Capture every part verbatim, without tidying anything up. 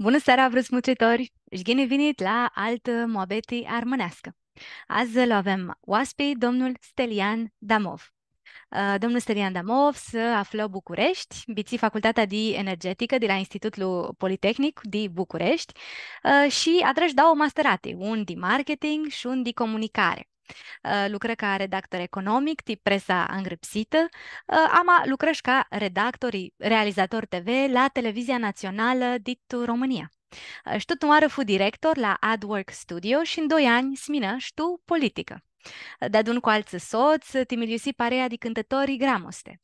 Bunã seara, vruts mutritori! Shi ghini vinit la altã muabeti armãneascã. Adzã lu avem oaspi domnul Stelian Damov. Ã, domnul Stelian Damov s-aflã Bucureshti, bitisi Facultatea di Energeticã di la Institutlu Politehnic di Bucureshti, ã, shi adrã shi dauã masterati, un di marketing shi un di comunicare. Ã, lucrã ca redactor economic ti presa angrãpsitã, ã, ama lucrã shi ca redactor i realizator T V la Televizia Natsionalã ditu Romãnia. Ã, shi tutã unãoarã fu director la Adwork Studio shi tu doi anj s-minã shi tu politicã. Deadun cu altsã sots, ti miljusi parea di cãntãtori Gramoste,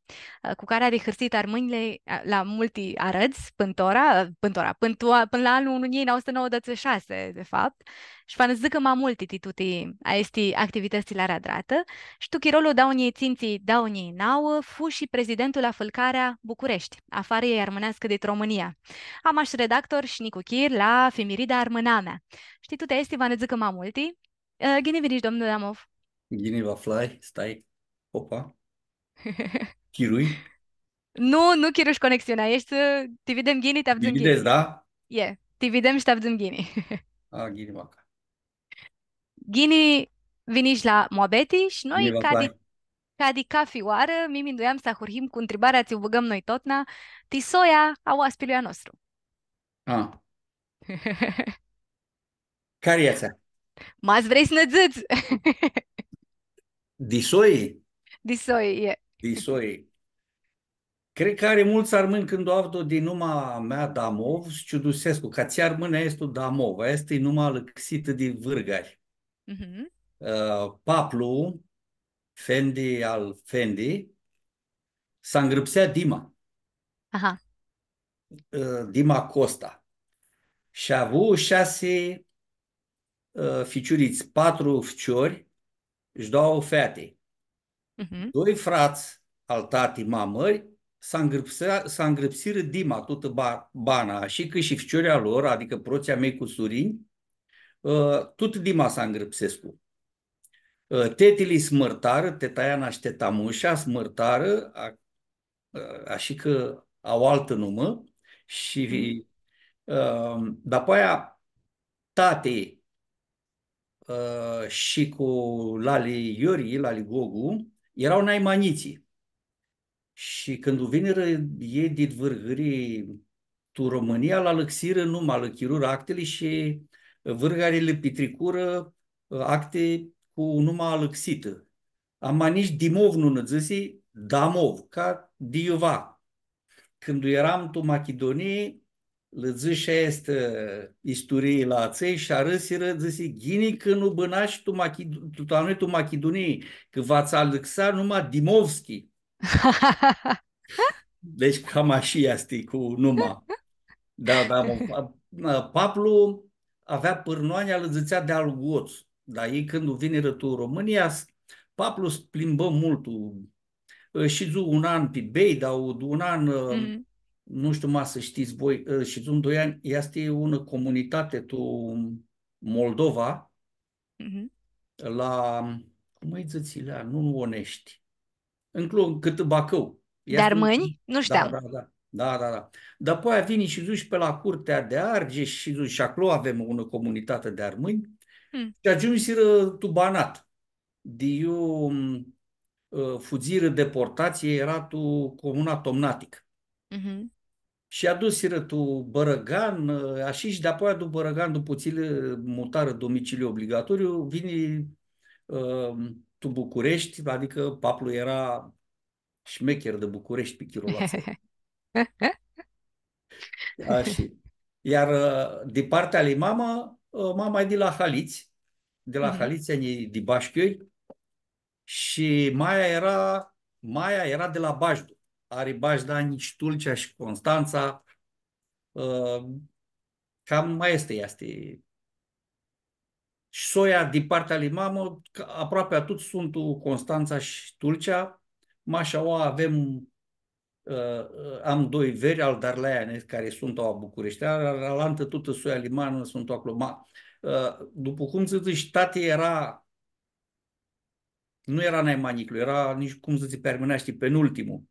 ã, cu cari ari hãrsitã armãnjlji, ã, la multi arãdz, pãn tora, ã, pãn tora, pãn tu-, pãn la anlu unã njilji nauã suti nauãdzãts shi shasi, de fapt, shi va nã dzãcã ma multi ti tuti aesti activitãts tsi li ari adratã, shi tu chirolu dauã njilji tsintsi, dauã njilji nauã, fu shi prezidentul la Fãlcarea Bucureshti, a Fariljei Armãneascã dit Romãnia. Ama shi redactor shi nicuchir la Fimirida Armãnamea. Shi ti tuti aesti va nã dzãcã ma multi. Ã, ghini vinish, domnul Damov. Ghini vã aflai, stai, opa. Chirui? Nu, nu chirush conexiunea, eshti, ã, ti videm ghini, ti avdzãm ghini. Videts, da? E, ti videm shi ti avdzãm ghini. A, ghini, maca. Ghini vinish la muabeti shi noi, ghini vã aflai, ca di, ca di cafi oarã, mi minduiam s-ahurhim cu ntribarea tsi u bãgãm noi totna, ti soia a oaspilui a nostru. A. Cari e atsea? Ma s-vrei s-nã dzãts. Di soi? Di soi, e. Di soi. Cred cã ari multsã armãnj cãndu u avdu di numa mea Damov, s-ciudusescu, cã tsi armãn easti Damov, aestã e numa alãxitã di vãrgari. Mhm. Ã, paplu, fendi al fendi, s-angrãpsea Dima. Aha. Ã, Dima Costa. Shi avu shasi, ã, ficiurits, patru ficiori shi dauã feati. Mhm. Doi frats al tati ma mãri s-angrãpsea-, s-angrãpsirã Dima, tutã ba-, bana, shi cã shi ficiorlji a lor, adicã protslji a mei cusurinj, ã, tut Dima s-angrãpsescu. Ã, tetili s-mãrtarã, teta Iana shi teta Musha s-mãrtarã, a, ã, ashi cã au altã numã shi, mhm, ã, dapoaia tati, ã, shi cu lali Iori, lali Gogu, eara nai ma njitslji. Shi cãndu vinirã elj dit Vãrgãrii tu Romãnia, lã alãxirã numa, lã chirurã actili shi vãrgarii lã pitricurã, ã, acti cu numa alãxitã. Ama nitsi Dimov nu nã dzãsi, Damov, ca di iuva. Cãndu eram tu Machidunii, lã dzãsh aestã, ã, isturii la atselj shi arãsirã, dzãsi, ghini cã nu bãnash tu Machid-, tu, la noi tu Machidunii, cã va tsã alãxea numa Dimovski. Deci cam ashi easti cu numa. Da, da, mã, pa-, ã, paplu avea pãrnoanea, lã dzãtsea di-al Gots, dar elj cãndu vinirã tu Romãnia, s-, paplu s-plimbã multu, ã, shidzu un an pi Beidaud, un an, ã, mm, nu shtiu, ma s-shtits voi, ã, shidzu doi anj, easti unã comunitati tu Moldova, mhm, la, cum lji dzãtsi, la, nu, nu Oneshti. Nclo, cãtã Bacãu. Di armãnj? Nu shtiam. Da, da, da. Da, da, da. Dapoaia vini shi dzãsh pi la Curtea de Argeș shi dzãsh, shi aclo avem unã comunitati di armãnj. Mm. Shi agiumsirã tu Banat. Di iu, ã, fudzirã deportatsii, eara tu comuna Tomnatic. Mhm. Shi adusirã tu Bărăgan, ã, ashi, shi dapoaia tu Bărăgan, dupã tsi lã mutarã domiciliu obligatoriu, vini, ã, tu Bucureshti, adicã paplu eara shmecher di Bucureshti pi chirolu atsel. Ashi. Iar, ã, di partea ali mamã, ã, mama e di la Halits, di la, mhm, Halits, e di Bashchioi, shi maia eara, maia eara di la Bajdu. Ari Bajda, nji, Tulcea shi Constantsa, ã, cam aestã easti. Shi soia di partea ali mamã, ca, aproapi a tuts suntu Constantsa shi Tulcea, mash aoa avem, ã, ã, am doi veri, al Darleane, cari suntu aoa Bucureshti, alanti tutã soia ali mamã suntu aclo. Ma, ã, dupã cum dzãts, tati eara nu eara nai ma njiclu, eara, nitsi cum dzãtsi pi armãneashti, penultimul.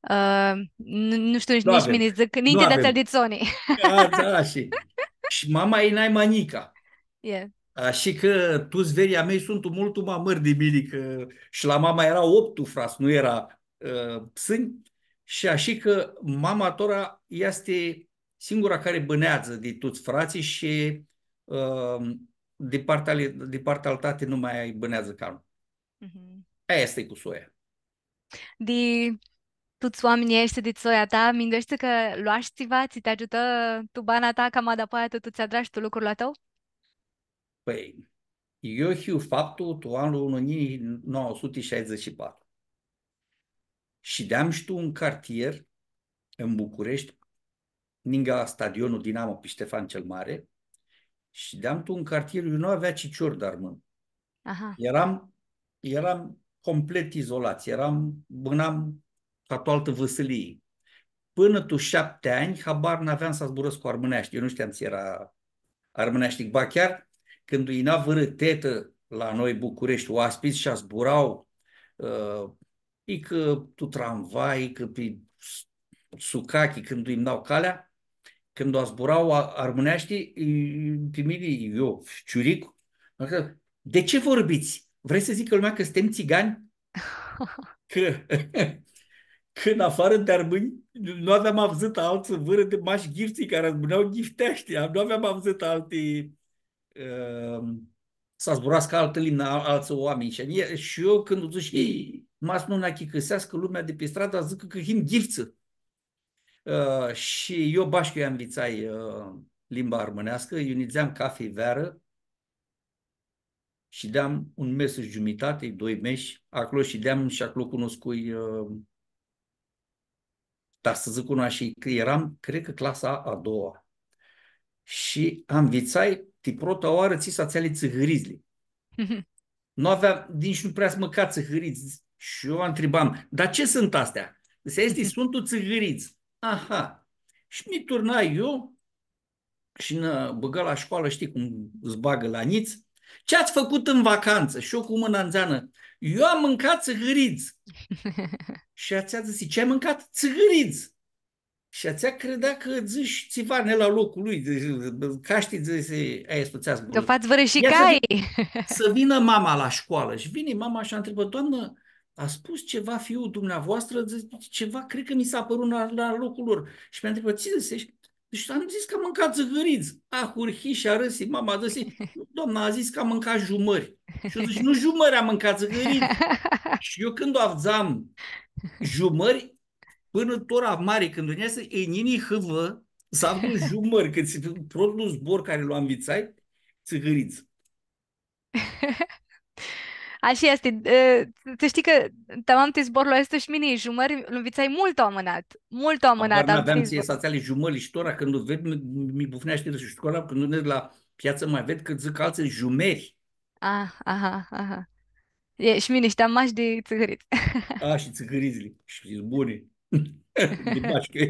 Ã, nu, nu shtiu nitsi mini s-dzãc, ninti di atsel ditsoni. Da, da, shi, shi mama e nai ma njica. E. Ashi cã tuts verii a mei suntu multu ma mãri di mini, cã shi la mama eara optu frats, nu eara, ã, psãnj. Shi ashi cã mama tora easti singura cari bãneadzã di tuts fratslji shi, ã, di partea ali, di partea al tati nu ma bãneadzã canãoarã. Mhm. Aestã e cu soia. Di tuts oaminjlji aeshti di soia ta, mindueshti cã loashi tsiva, tsi ti agiutã tu bana ta, cama dapoaia tu, tu tsi adrash tu lucrul a tãu? Pãi, eu hiu faptu tu anlu unã njilji nauã suti shaidzãts shi patru. Shideam shi tu un cartier, tu Bucureshti, ningã stadionlu Dinamo pi Ștefan cel Mare, shideam tu un cartier, eu nu avea cicior di armãn. Aha. Eram, eram complet izolats, eram, bãnam ca tu altã vãsilii. Pãnã tu shapti anj, habar n-aveam s-zburãscu armãneashti. Eu nu shteam tsi eara armãneashti. Ba chiar cãndu yinea vãrã tetã la noi, Bucureshti, oaspits shi zbura, ã, icã tu tramvai, icã pi s-, sucachi, cãndu ãnj dau calea, cãndu zbura a-, armãneashti, i, pi mini, eu, ficiuric, mã, cã, „De ce vorbiți? Vreți să zică lumea că suntem țigani?” Cã, cã în afară de armãnj, nu aveam avdzãtã altsã vãrã di mash ghiftsã cari zbunea ghifteashti, nu aveam avdzãtã alti, ã, s-zburascã altã limbã, al-, altsã oaminj. Shi, e, shi eu cãndu dzãsh, „Ei, ma s-nu nã achicãseascã lumea di pi stradã, dzãcã cã him ghiftsã.” Ã, shi eu bash cã eu anvitsai, ã, limba armãneascã, eu nidzeam cafi vearã, shideam un mes shi giumitati, doi meshi, aclo shideam shi aclo cunuscui, ã, dar s-dzãc unã shi cã eram, cred cã clasa a doua. Shi anvitsai, ti prota oarã, tsi s-atseali tsãhãridzli. Nu aveam, nitsi nu prea s-mãca tsãhãridz. Shi eu ntribam, „Dar ce sunt astea?” Dzãtsea, „Aesti suntu tsãhãridz.” Aha. Shi mi turnai eu, shi nã bãgã la scoalã, shtii cum s-bagã la njits. „Ce ați făcut în vacanță?” Shi eu cu mãna ndzeanã, „Eu am mâncat tsãhãridz.” Shi atsea dzãsi, „Ce ai mâncat?” „Tsãhãridz.” Shi atsea credea cã dzãsh tsiva nu la locul lui, dzãsi, ca shtii, dzãsi, „Aia easti tsi zburãm.” Cã fats vãrã shicai. Ia s-vi-, s-vinã mama la scoalã. Shi vini mama shi ntribã, „Doamnă, a spus ceva fiul dumneavoastră, ceva, cred că mi s-a părut la, la locul lor.” Shi mi ntribã, „Tsi dzãseshi?” „Deci am zis că am mâncat tsãhãridz.” Ahurhi shi arãsi, mama dzãsi, „Nu, doamna, a zis că am mâncat jumări.” Shi eu dzãc, „Nu jumări, am mâncat tsãhãridz.” Shi eu cãndu avdzam jumãri, pãnã tora mari, cãndu yinea s-, e, nini hãvã, s-avdu jumãri, cã tsi, protlu zbor cari lu anvitsai, tsãhãridz. Ashi easti. E, s-shtii cã tamam ti zborlu aestu shi mini jumãri lu nvitsai multu amãnat. Multu amãnat. Habar n-aveam tsi easti atseali jumãri shi tora cãndu ved, mi, mi bufneashti shi tora, cãndu neg la piatsã ma ved cã dzãc altsã jumeri. Ah, aha, aha. E, shi mini shteam mash di tsãhãridz. A, shi tsãhãridzli. Shi buni. Di bash cã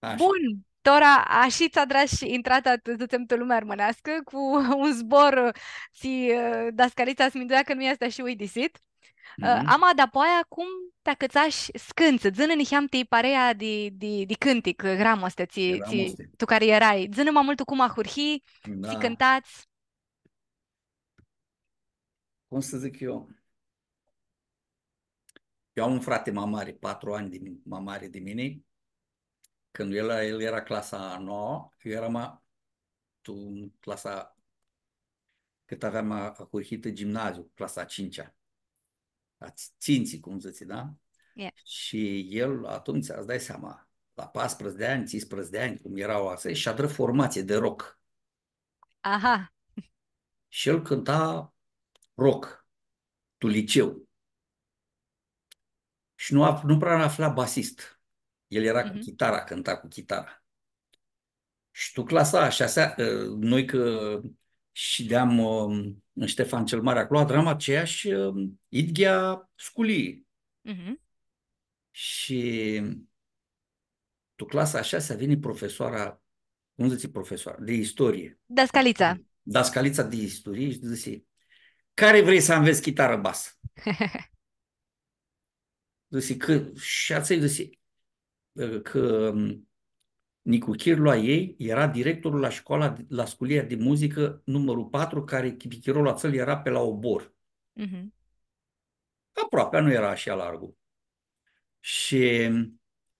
Ashi. Bun, tora, ashi tsi adrash intrata, dzãtsem, tu lumea armãneascã, cu un zbor, tsi, ã, dascalitsa s-minduea cã nu easti ashi uidisit. Ã, mhm. Ama dapoaia, cum ti acãtsash s-cãntsã? Dzã-nã niheam ti parea di, di, di cãntic, Gramoste, tsi, tsi, Gramoste, tu cari erai. Dzã-nã ma multu cum ahurhi, tsi cãntats. Da. Cum s-dzãc eu? Eu am un frati ma mari, patru anj di mi-, ma mari di mini. Cãndu el, el eara clasa a noua, eu eram a, tu clasa, cãt aveam a, ahurhitã gimnaziu, clasa a cincea. A tsi-, tsintsi, cum dzãtsi, da? Ie. Shi el atumtsea, ts-dai seama, la paisprãdzatsi di anj, tsisprãdzatsi di anj, cum eara ashi, shi adrã formatsii di rock. Aha. Shi el cãnta rock tu liceu. Shi nu af-, nu prea afla basist. El eara cu chitara, cãnta cu chitara. Shi tu clasa a shasea, ã, noi cã shideam, ã, în Ștefan cel Mare, aclo adram aceeași, ã, idghea sculii. Mhm. Shi tu clasa a shasea vini profesoara, cum dzãtsi profesoara, di istorie. Dascalitsa. Dascalitsa di istorie shi dzãsi, „Care vrei să înveți chitară bas?” Dzãsi cã, shi atsel dzãsi, cã, ãm, nicuchirlu a ljei eara directorlu la scoala, la sculia di muzicã numãrlu patru, cari, pi chirolu atsel eara pi la Obor. Mhm. Aproapi, nu eara ashi largu. Shi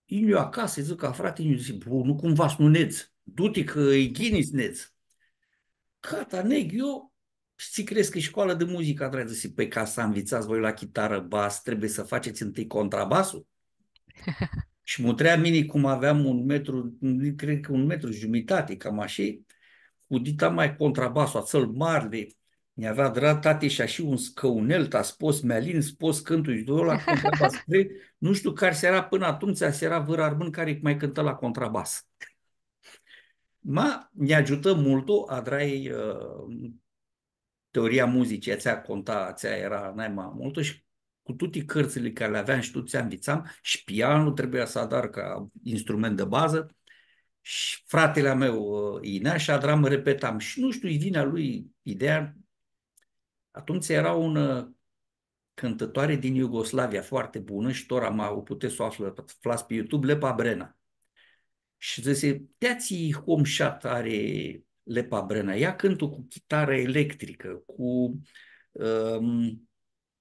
yinu acasã, lji dzãc a frati, yinu, dzãc, „Bu, nu cumva s-nu nedz? Du-ti cã e ghini s-nedz.” Cata, neg eu, „Shi tsi credz cã scoala di muzicã adrai?” Dzãsi, „Pãi, ca s-anvitsats voi la chitarã, bas, trebuie să faceți întâi contrabasul.” Shi mutrea mini cum aveam un metru, cred cã un metru jumãtati, cam ashi, cu dita ma contrabasul, atsel mari, nj-avea adrat tati shi ashi un scãunel, ta s-pot s-mi alin, s-pot s-cãntu shi io la contrabas. Cred, nu shtiu cari s-eara pãnã atumtsea, s-eara vãr armãn cari ma cãnta la contrabas. Ma, nj-agiutã multu, adrai, ã, teoria muzicii, atsea conta, atsea eara naima multã shi cu tuti cãrtsãli cari li aveam shi tuti tsi anvitsam, shi pianul trebuia s-adar ca instrument di bazã, shi fratili a meu, ã, yinea shi adram, repetam. Shi nu shtiu, lji vini a lui ideea, atumtsea eara un, ã, cãntãtoare din Iugoslavia foarte bunã shi tora ma u putets s-u aflã-, aflats pi YouTube, Lepa Brena. Shi dzãsi, „Ia tsi iho mushat ari Lepa Brena, ia cãntu cu chitarã electricã, cu, ãm,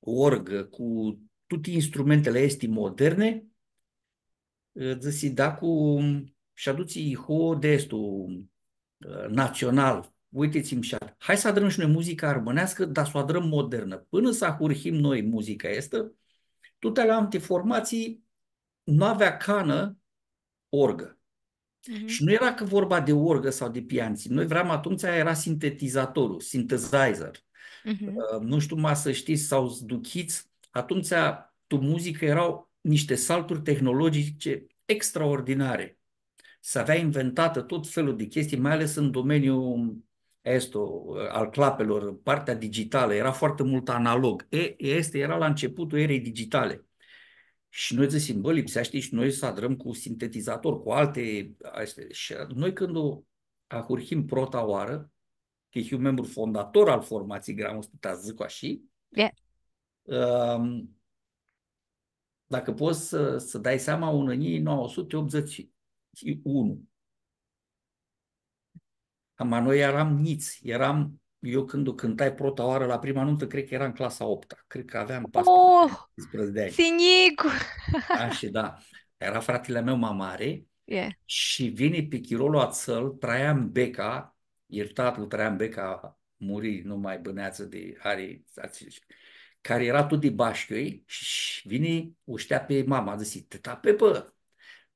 orgã, cu tuti instrumentili aesti moderne.” Dzãsi, „Da, cu, shi adutsi iho di aestu, ã, național. Uite tsi mushat. Hai s-adrãm shi noi muzicã armãneascã, dar s-u adrãm modernã.” Pãnã s-ahurhim noi muzica aestã, tuti alanti formatsii nu avea canã orgã. Mhm. Shi nu eara cã vorba di orgã sau di pian, tsi noi vream atumtsea, eara sintetizatorlu, synthesizer. Mhm. Ã, nu shtiu, ma s-shtits sau s-aduchits, atumtsea tu muzicã eara nishti salturi tehnologice extraordinare. S-avea inventatã tot felul di chestii, mai ales în domeniul aestu, al clapelor, partea digitală, era foarte mult analog. E, este, era la începutul erei digitale. Shi noi dzãsim, „Bã, lipseashti shi noi s-adrãm cu sintetizator, cu alti, aesti.” Shi noi cãndu u ahurhim prota oarã, cã hiu membru fondator al formatsiei Gramustea, ta dzãc ashi, e, ãm, dacã pots s-, s-dai seama, unã njilji nauã suti optzeci shi unu. Ama noi eram njits, eram, eu cãndu cãntai prota oarã la prima numtã, cred cã eram clasa a opta, cred cã aveam paisprezece, paisprezece di anj. Tsi njicu! Ashi, da. Eara fratili a meu ma mari, e, shi vini pi chirolu atsel Traian Beca, iertatlu Traian Beca, muri, nu ma bãneadzã di hari, cari eara tut di Bashchioi, shi, shi vini, u shtea pi mama, dzãsi, „Teta Pepã,”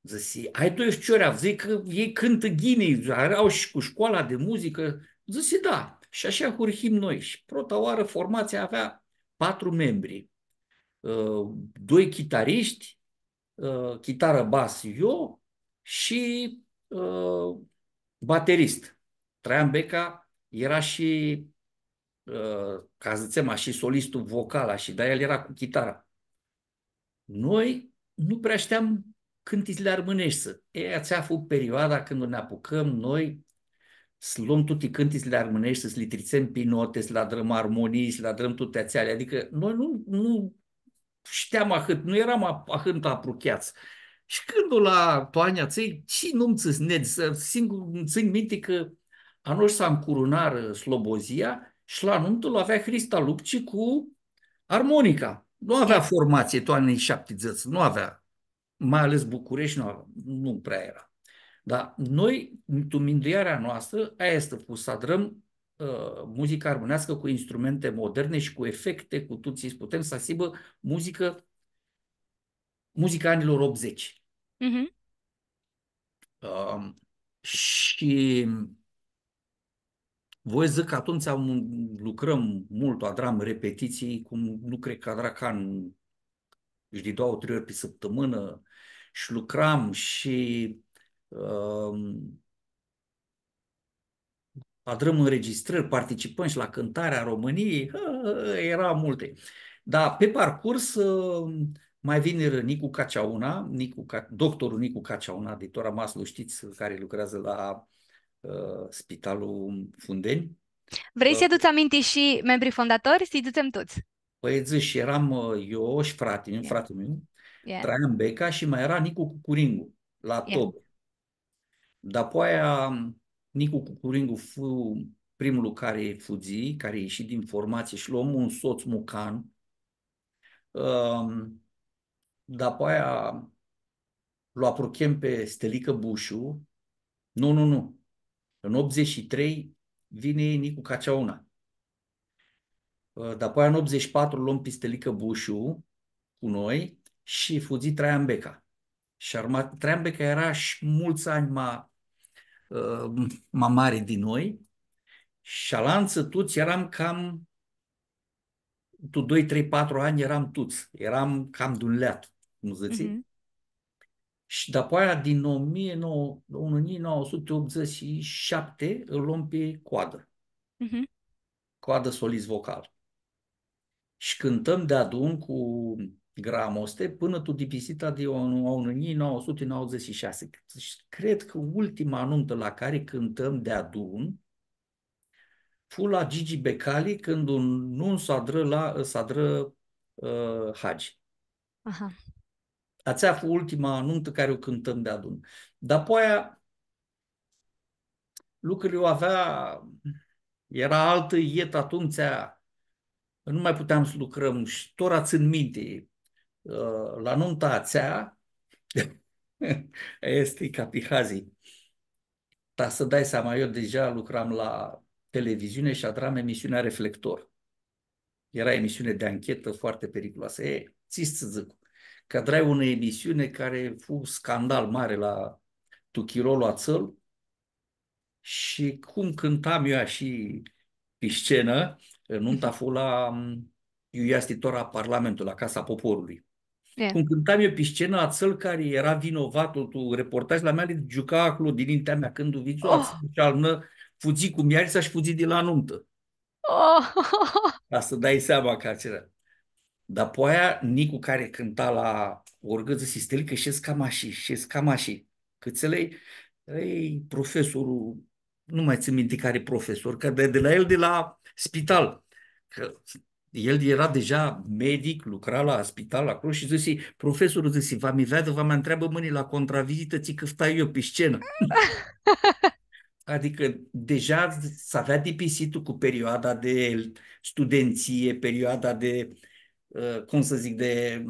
dzãsi, „ai doi ficiori, avdzãi cã elj cãntã ghini, eara shi cu scoala di muzicã.” Dzãsi, „Da.” Shi ashi ahurhim noi. Shi prota oarã formatsia avea patru membri, ã, doi chitarishti, ã, chitarã, bas, eu shi, ã, baterist. Traian Beca eara shi, ã, ca s-dzãtsem ashi, solistul vocal, ashi, dar el eara cu chitara. Noi nu prea shteam cãntitsli armãneshti. E, atsea fu perioada cãndu nã apucãm noi s-loam tuti cãntitsli armãneshti, s-li tritsem pi noti, s-li adrãm armonii, s-li adrãm tuti atseali. Adicã noi nu, nu shteam ahãt, nu eram a-, ahãt aprucheats. Shi cãndu la toanea atsea, tsi numtsã s-nedz, singur, tsãn minti cã a noshtri s-ancurunarã Slobozia shi la numtã lu avea Hrista Lupci cu armonica. Nu avea formatsii tu anii șaptezeci, nu avea. Mai ales Bucureshti nu avea, nu prea eara. Dar noi, tu mindueara a noastrã, aia easti, fu s-adrãm, ã, muzica armãneascã cu instrumente moderne shi cu efecte, cu tut tsi putem s-aibã muzicã, muzica anilor optzeci. Mhm. Ãm, shi voi s-dzãc cã atumtsea am, lucrãm multu, adram repetitsii, cum nu cred cã adra can, shi di doauã, trei ori pi sãptãmãnã, shi lucram shi, ãm, adrãm ãnregistrãri, participãm shi la Cântarea României, eara multi. Dar pe parcurs, ãm, ma vinirã Nicu Caceauna, Nicu Ca-, doctorul Nicu Caceauna, di tora ma s-lu shtits, cari lucreadzã la, ã, Spitalul Fundeni. Vrei s-lji aduts aminti shi membrii fondatori? S-lji adutsem tuts. Pãi, dzãsh, eram, ã, eu shi frati-meu, frati-meu, Traian Beca shi ma eara Nicu Cucuringu, la Tobe. Dapoaia, Nicu Cucuringu fu primlu cari fudzi, cari ishi din formatsii shi lom un sots mucan. Ãm, dapoaia lu apruchem pi Stelicã Bushu. Nu, nu, nu. În optzeci și trei vini Nicu Caceauna. Ã, dapoaia în optzeci și patru lom pi Stelicã Bushu cu noi shi fudzi Traian Beca. Shi arma-, Traian Beca eara shi multsã anj ma, ã, ma mari di noi. Shi alantsã tuts eram cam, tu doi, trei, patru anj eram tuts. Eram cam di un leat, cum dzãtsi. Mhm. Shi dapoaia, din o mie nouă, în o mie nouă sute optzeci și șapte, îl luăm pe coadă. Mhm. Coadă solist vocal. Shi cãntãm deadun cu Gramoste pãnã tu dipisita di o, o mie nouă sute nouăzeci și șase. Shi cred cã ultima numtã la cari cãntãm deadun fu la Gigi Becali, cãndu un nuntu s-adrã la, s-adrã, ã, hagi. Aha. Atsea fu ultima numtã cari u cãntãm deadun. Dapoaia, lucrurli u avea, eara altã etã atumtsea, nu mai puteam s-lucrãm shi tora tsãn minti, ã, la numta atsea, easti ca pi hazi. Ta s-dai seama, eu deja lucram la televiziune shi adram emisiunea Reflector. Eara emisiune di anchetã foarte periculoasã. E, tsi s-dzãc? Cã adrai unã emisiune cari fu scandal mari la, tu chirolu atsel, shi cum cãntam eu ashi pi scenã, numta fu la, iu easti tora Parlamentul, la Casa Poporului. E. Cum cãntam eu pi scenã, atsel cari eara vinovatul tu reportajli a meali, giuca aclo dinintea mea, cãndu u vidzu, atsel shi al nã, fudzi cu miaritsa shi fudzi di la numtã. Oh! Ca s-dai seama cã atsea. Dapoaia, Nicu cari cãnta la orgã, dzãsi, „Stelicã, shedz cama ashi, shedz cama ashi.” Cãtse lei, „Ei, profesorlu, nu mai tsãn minti cari profesor, cã di, di la el, di la spital.” Cã el eara deja medic, lucra la spital aclo shi dzãsi, „Profesorlu”, dzãsi, „va mi veadã, va mi ntreabã mãni la contravizitã tsi cãftai eu pi scenã.” Adicã deja s-avea dipisitã cu perioada di studentsii, perioada di, ã, cum s-dzãc, di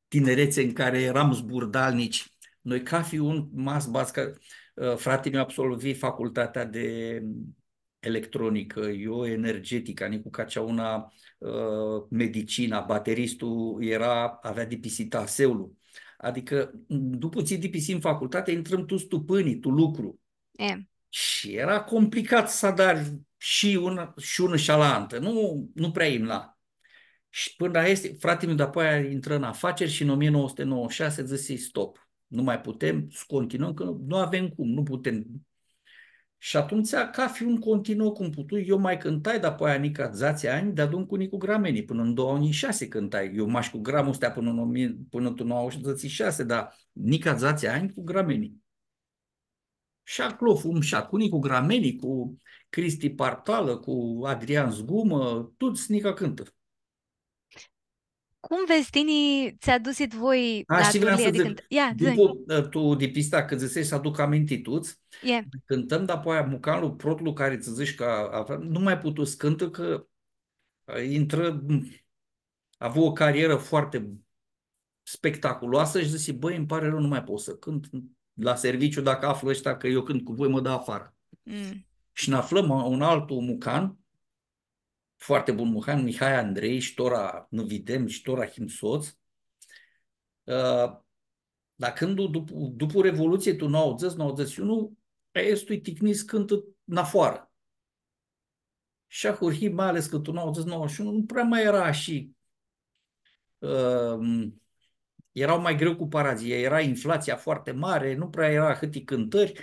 tinerețe în care eram zburdalnici. Noi, cafi un, ma s-badz cã, ã, frati-meu absolvi facultatea de electronicã, eu energetica, Nicu Caceauna, ã, medicina, bateristul eara, avea dipisitã ASE-ul. Adicã, dupã tsi dipisim facultatea, intrãm tuts tu pãni, tu lucru. E. Shi eara complicat s-adari shi unã, shi unã shi alantã. Nu, nu prea imna. Shi pãnã la aestã, frati-meu dapoaia intrã în afaceri shi în o mie nouă sute nouăzeci și șase dzãsi, „Stop, nu mai putem s-continuãm, cã nu avem cum, nu putem.” Shi atumtsea, cafi un continuã cum putu, eu ma cãntai, dapoaia nica dzatsi anj, deadun cu Nicu Grameni, pãnã în două mii șase cãntai. Eu mash cu Gramustea pãnã în o mie, pãnã tu nouăzeci și șase, dar nica dzatsi anj cu Grameni. Shi aclo fum shi cu Nicu Grameni, cu Cristi Partalã, cu Adrian Zgumã, tuts nica cãntã. Cum vedz tini, tsi adusit voi? A, la shtii, vream turlia să di zic, cãnt-, ia, dzã. Dupã, ã, tu, di pista cã dzãseshi, s-aduc aminti tuts, e, cãntãm, dar apoia mucanlu, protlu cari tsã dzãsh cã avea, nu mai putu s-cãntã, cã, ã, intrã, avu o carieră foarte spectaculoasă și zice, „Băi, îmi pare rău, nu mai pot să cânt. La serviciu, dacă află ăștia că eu cânt cu voi, mă dă afară.” Mm. Shi nã aflãm un altu mucan, foarte bun mucan, Mihai Andrei, shi tora nã videm, shi tora him sots. Ã, dar cãndu, dup-, dupã Revoluție, tu nouăzeci, nouăzeci și unu, aestu ticnis cãntã nafoarã. Shi ahurhi, mai ales cã tu nouăzeci, nouăzeci și unu nu prea mai era shi, ãm, era mai greu cu paradz, era inflația foarte mare, nu prea era ahãti cãntãri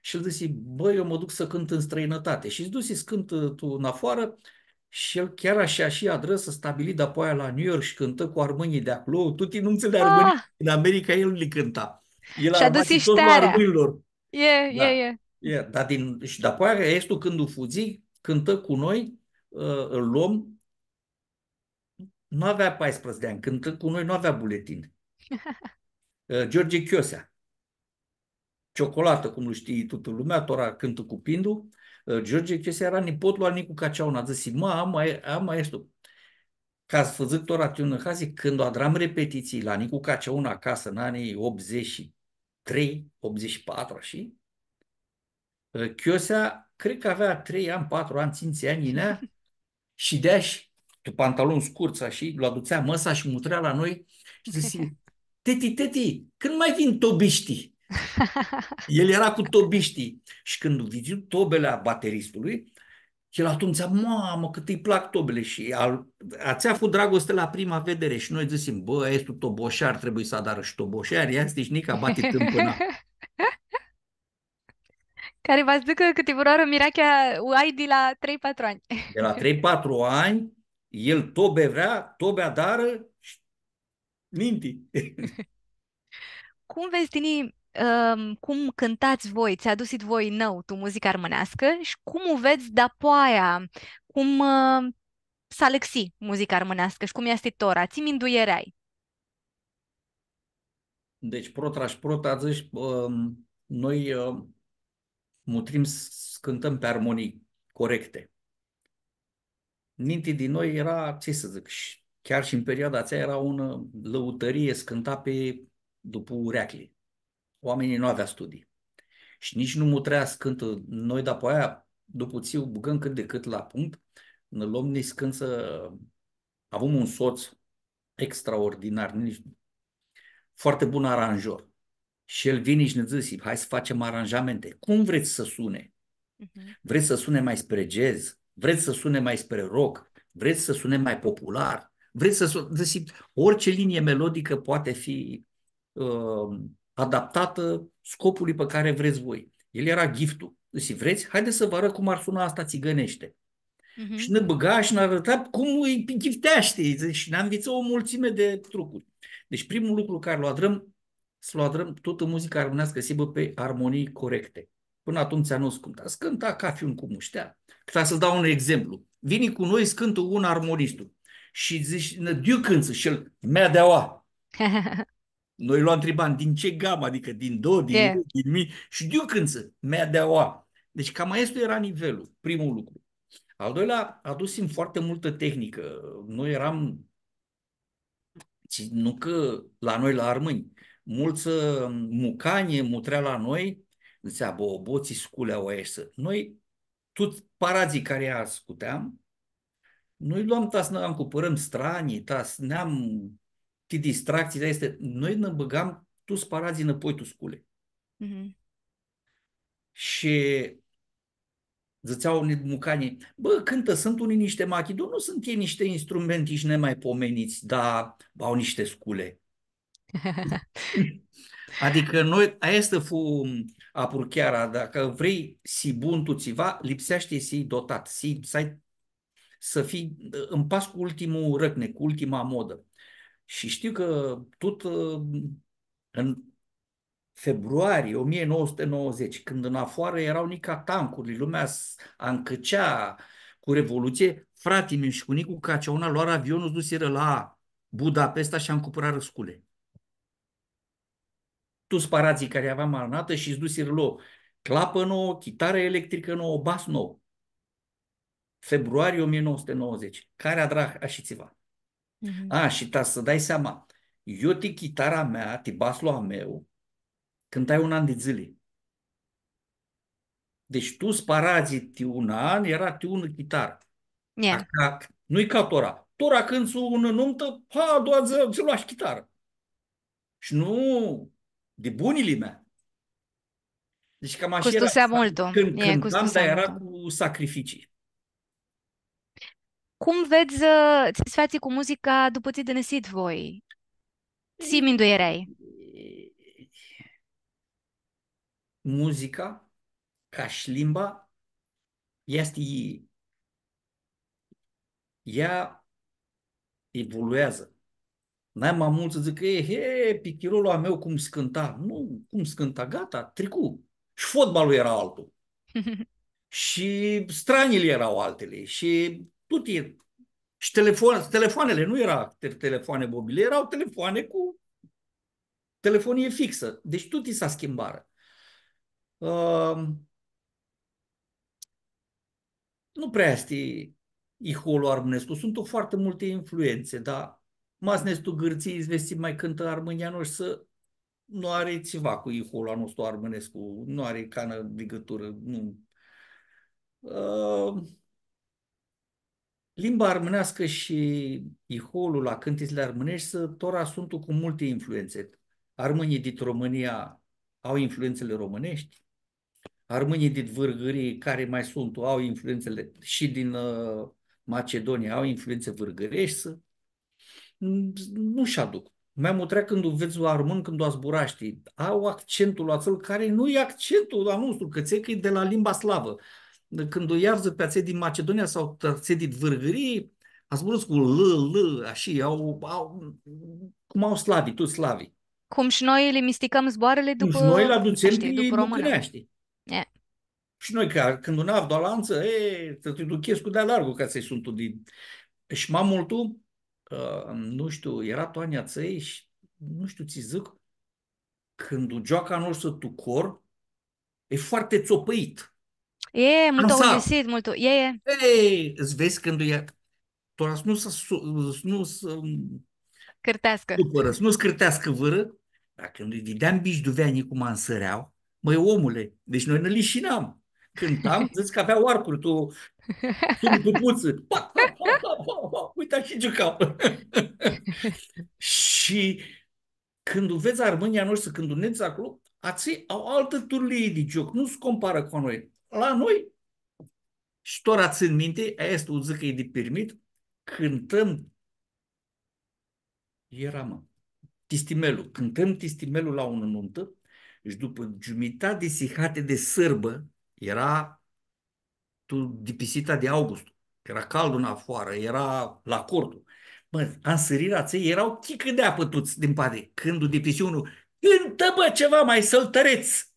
shi el dzãsi, „Bă, eu mă duc să cânt în străinătate.” Shi s-dusi s-cãntã tu, în afară, shi el chiar ashi, ashi adrã, s-stabili dapoaia la New York shi cãntã cu armãnjlji di aclo, tuti numtsãli armãnj din America, el li cãnta. El armasi tot la armãnjlor. E, da, e, e. E, dar din, shi dapoaia, aestu cãndu fudzi, cãntã cu noi, ã, ãl lom, nu avea paisprãdzatsi di anj, cãntã cu noi, nu avea buletin. Ã, George Chiosea. Ciocolatã, cum lu shtii tutã lumea, tora cãntã cu Pindu. Ã, George Chiosea eara nipotlu al Nicu Caceauna, dzãsi, „Mã, ama, ama easti.” Ca s-vã dzãc tora ti unã hazi, cãndu adram repetitsii la Nicu Caceauna acasã, în anii optzeci și trei, optzeci și patru, ashi, ã, Chiosea, cred cã avea trei anj, patru anj, tsintsi anj, yinea, shidea shi tu pantaloni scurtsã, ashi, lu adutsea mã-sa shi mutrea la noi shi dzãsi, „Teti, teti, cãndu ma yin tobishti?” El eara cu tobishti. Shi cãndu vidzu tobili a bateristului, el atumtsea, „Mamã, cãt lji plac tobili!” Shi al, atsea fu dragoste la prima vedere. Shi noi dzãsim, „Bã, aestu toboshar, trebuie s-adarã shi toboshari, ia, shtii, shi nica bati tãmpãna.” Cari va s-dzãcã cã ti vãrãoarã mirachea u ai di la trei patru anj. Di la trei patru anj, el tobe vrea, tobe adarã shi ninti. Cum vedz tini, ãm, cum cãntats voi, tsi adusit voi nãu tu muzica armãneascã shi cum u vedz dapoaia, cum, ã, s-alãxi muzica armãneascã shi cum easti tora, tsi minduieri ai? Deci, prota shi prota, dzãts, ãm, noi, ãm, mutrim s-, s-cãntãm pi armonii corecte. Ninti di noi eara, tsi s-dzãc, shi chiar shi tu perioada atsea eara unã lãutãrii s-cãnta pi, dupu ureaclji. Oaminjlji nu avea studii. Shi nitsi nu mutrea s-cãntã. Noi, dapoaia, dupu tsi u bãgãm cãt di cãt la punct, nã lom niscãntsã, avum un sots extraordinar, nitsi, foarte bun aranjor. Shi el vini shi nã dzãsi, „Hai s-facem aranjamente. Cum vrets s-sune? Mhm. Vrets s-sune ma spre jazz? Vrets s-sune ma spre rock? Vrets s-sune ma popular? Vrets s-su-”, dzãsi, „Orice linie melodică poate fi, ã, adaptată scopului pe care vreți voi.” El eara ghiftu. Dzãsi, „Vrets? Haideți să vă arăt cum ar suna asta țigănește.” Mhm. Shi nã bãga shi nã arãta cum lji ghifteashti, dzãc, shi nã nvitsã o multsimi di trucuri. Deci, primul lucru cari lu adrãm, s-lu adrãm tutã muzica armãneascã s-hibã pi armonii corecte. Pãnã atumtsea nu s-cãnta. S-cãnta cafi un cum u shtea. Ca s-dau un exemplu. Vini cu noi, s-cãntã un armonistu. Shi dzãtsi, „Di iu cãntsã?” Shi el, „Mea di aua.” Noi lu ntribam, „Din ce gamă?” Adicã din do, din re, din mi. Shi „Di iu cãntsã?” „Mea di aua.” Deci cam aestu eara nivelul, primul lucru. Al doilea, adusim foarte multă tehnică. Noi eram, tsi, nu cã la noi, la armãnj, multsã, ã, mucanj mutrea la noi, dzãtsea, „Bo, bo, tsi sculi au aeshti.” Noi, tuts paradzlji cari lj-scuteam, noi loam ta s-nã ancupãrãm stranji, ta s-neam ti distractsii, dar easti, noi nã bãgam tuts paradzlji nãpoi tu sculi. Mhm. Shi dzãtsea unii mucanj, „Bã, cãntã, suntu unii nishti machidoni, nu suntu elj nishti instrumenti shi nemaipomenits, dar au nishti sculi.” Adicã noi, aestã fu apruchearea, dacã vrei s-hii bun tu tsiva, lipseashti s-hii dotat, s-hii, s-ai, s-fii în pas cu ultimul răcnet, cu ultima modă. Shi shtiu cã tut, ã, în februarie o mie nouă sute nouăzeci, cãndu în afară erau nica tancurli, lumea s-, ancãcea cu revoluție, fratili a meu shi cu Nicu Caceauna loarã avionlu, s-dusirã la Budapesta shi ancupãrarã sculi. Tuts paradzlji cari aveam alanatã shi s-dusirã, lo clapã nouã, chitarã electricã nouã, bas nou. Februarie o mie nouă sute nouăzeci, cari adra ashi tsiva. Mhm. A, shi ta s-dai seama, eu ti chitara mea, ti baslu a meu, cãntai un an di dzãli. Deci tuts paradzlji ti un an eara ti unã chitarã. Ia. Aca, nu-i ca tora. Tora cãntu unã numtã, ha, a doua dzuã, tsi loash chitarã. Shi nu di bunili mea. Deci cam ashi eara. Custusea multu. Cãndu cãntam, dar eara cu sacrificii. Cum vedz, ã, tsi s-featsi cu muzica dupã tsi dãnãsit voi? Tsi minduieri ai? Muzica, ca shi limba, easti, ea evolueazã. Nai ma multsã dzãc, „E, he, pi chirolu a meu cum s-cãnta.” Nu, cum s-cãnta, gata, tricu. Shi fotbalul eara altu. Shi stranjili eara altili. Shi tut e, Și telefon, telefoanele nu era te-, telefoane mobile, erau telefoane cu telefonie fixă. Deci tuti s-schimbarã. Ãm, nu prea easti iholu armãnescu. Suntu foarte multe influențe, dar ma s-nedz tu Gãrtsii, s-vedz tsi ma cãntã armãnjlji a noshtri, s-, nu ari tsiva cu iholu a nostru armãnescu, nu ari canã ligãturã, nu. Ãm, Limba armãneascã shi iholu la cãntitsli armãneshti, tora suntu cu multi influentsi. Armãnjlji dit Romãnia au influentsãli romãneshti, armãnjlji dit Vãrgãrii, cari ma suntu, au influentsãli shi din, ã, Macedonia, au influentsi vãrgãreshti, s-, nu sh-aduc. Ma mutrea cãndu vedz un armãn, cãndu zburashti, au accentul atsel cari nu e accentul a nostru, cã tsi cã e di la limba slavã. Cãndu lj-avdzã pi atselj din Macedonia sau atselj din Vãrgãrii, zburãscu cu l, l, ashi, au, au, cum au slavii, tuts slavii. Cum shi noi li misticãm zboarãli. Cum shi dupã, noi li adutsem, shtii, pi dupã romãnã. Bucãneashti. E. Shi noi, ca, cãndu un avdu alantsã, e, ti duchescu di-a largu ca tsi suntu di... Shi ma multu, ã, nu shtiu, era tu anjlji atselj shi, nu shtiu tsi dzãc, cãndu gioaca a noshtri tu cor, e foarte țopăit. E, multu... Ansamblu. Aulyisit, multu, e, e. E, s-vedz cãndu e, tora s-nu s-, s-, nu s-, ãm, cãrteascã. Supãrã, s-nu s-cãrteascã vãrã, dar cãndu lji videam bishduveanjlji cum ansãrea, mãi, omule, deci noi nã lishinam. Cãntam, dzãts cã avea arcuri, tu, tu, tu putsã. Pa, pa, pa, uite, ashi giucam. Shi cãndu vedz armãnjlji a noshtri, cãndu nedz aclo, atselj au altã turlii di gioc, nu s-comparã cu a noi. La noi, shi tora tsãn minti, aestã u dzãc cã e di pirmit, cãntãm, era, mã, Tistimelu. Cãntãm Tistimelu la unã numtã shi dupã giumitati di sihati di sãrbã, era tu dipisita di augustu. Era caldu nafoarã, era la cortu. Mã, ansãrirã atselj, era chicã di apã tuts din padi. Cãndu dipisi unlu, „Cãntã, bã, tsiva ma sãltãrets!”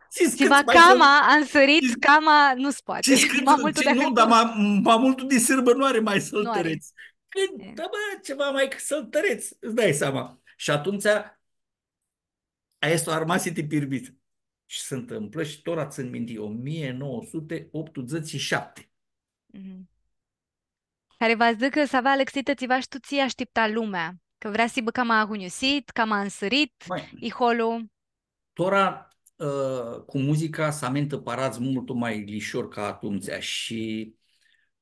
Tsiva ma cama ansãrit, cama nu s-poati. Ma multu di... Nu, dar ma, ma multu di sãrbã nu ari ma sãltãrets. Nu ari. Cãntã, bã, tsiva ma sãltãrets. Ts-dai seama. Shi atumtsea, aestã armasi ti pirmit. Shi s-ntãmplã shi tora tsãn minti, o mie nouă sute optzeci și șapte. Mhm. Cari va s-dzãcã cã s-avea alãxitã tsiva shi tu tsi ashtipta lumea, cã vrea s-hibã cama agunjusit, cama ansãrit, mãi, iholu. Tora, ã, cu muzica s-amintã paradz multu ma lishor ca atumtsea shi,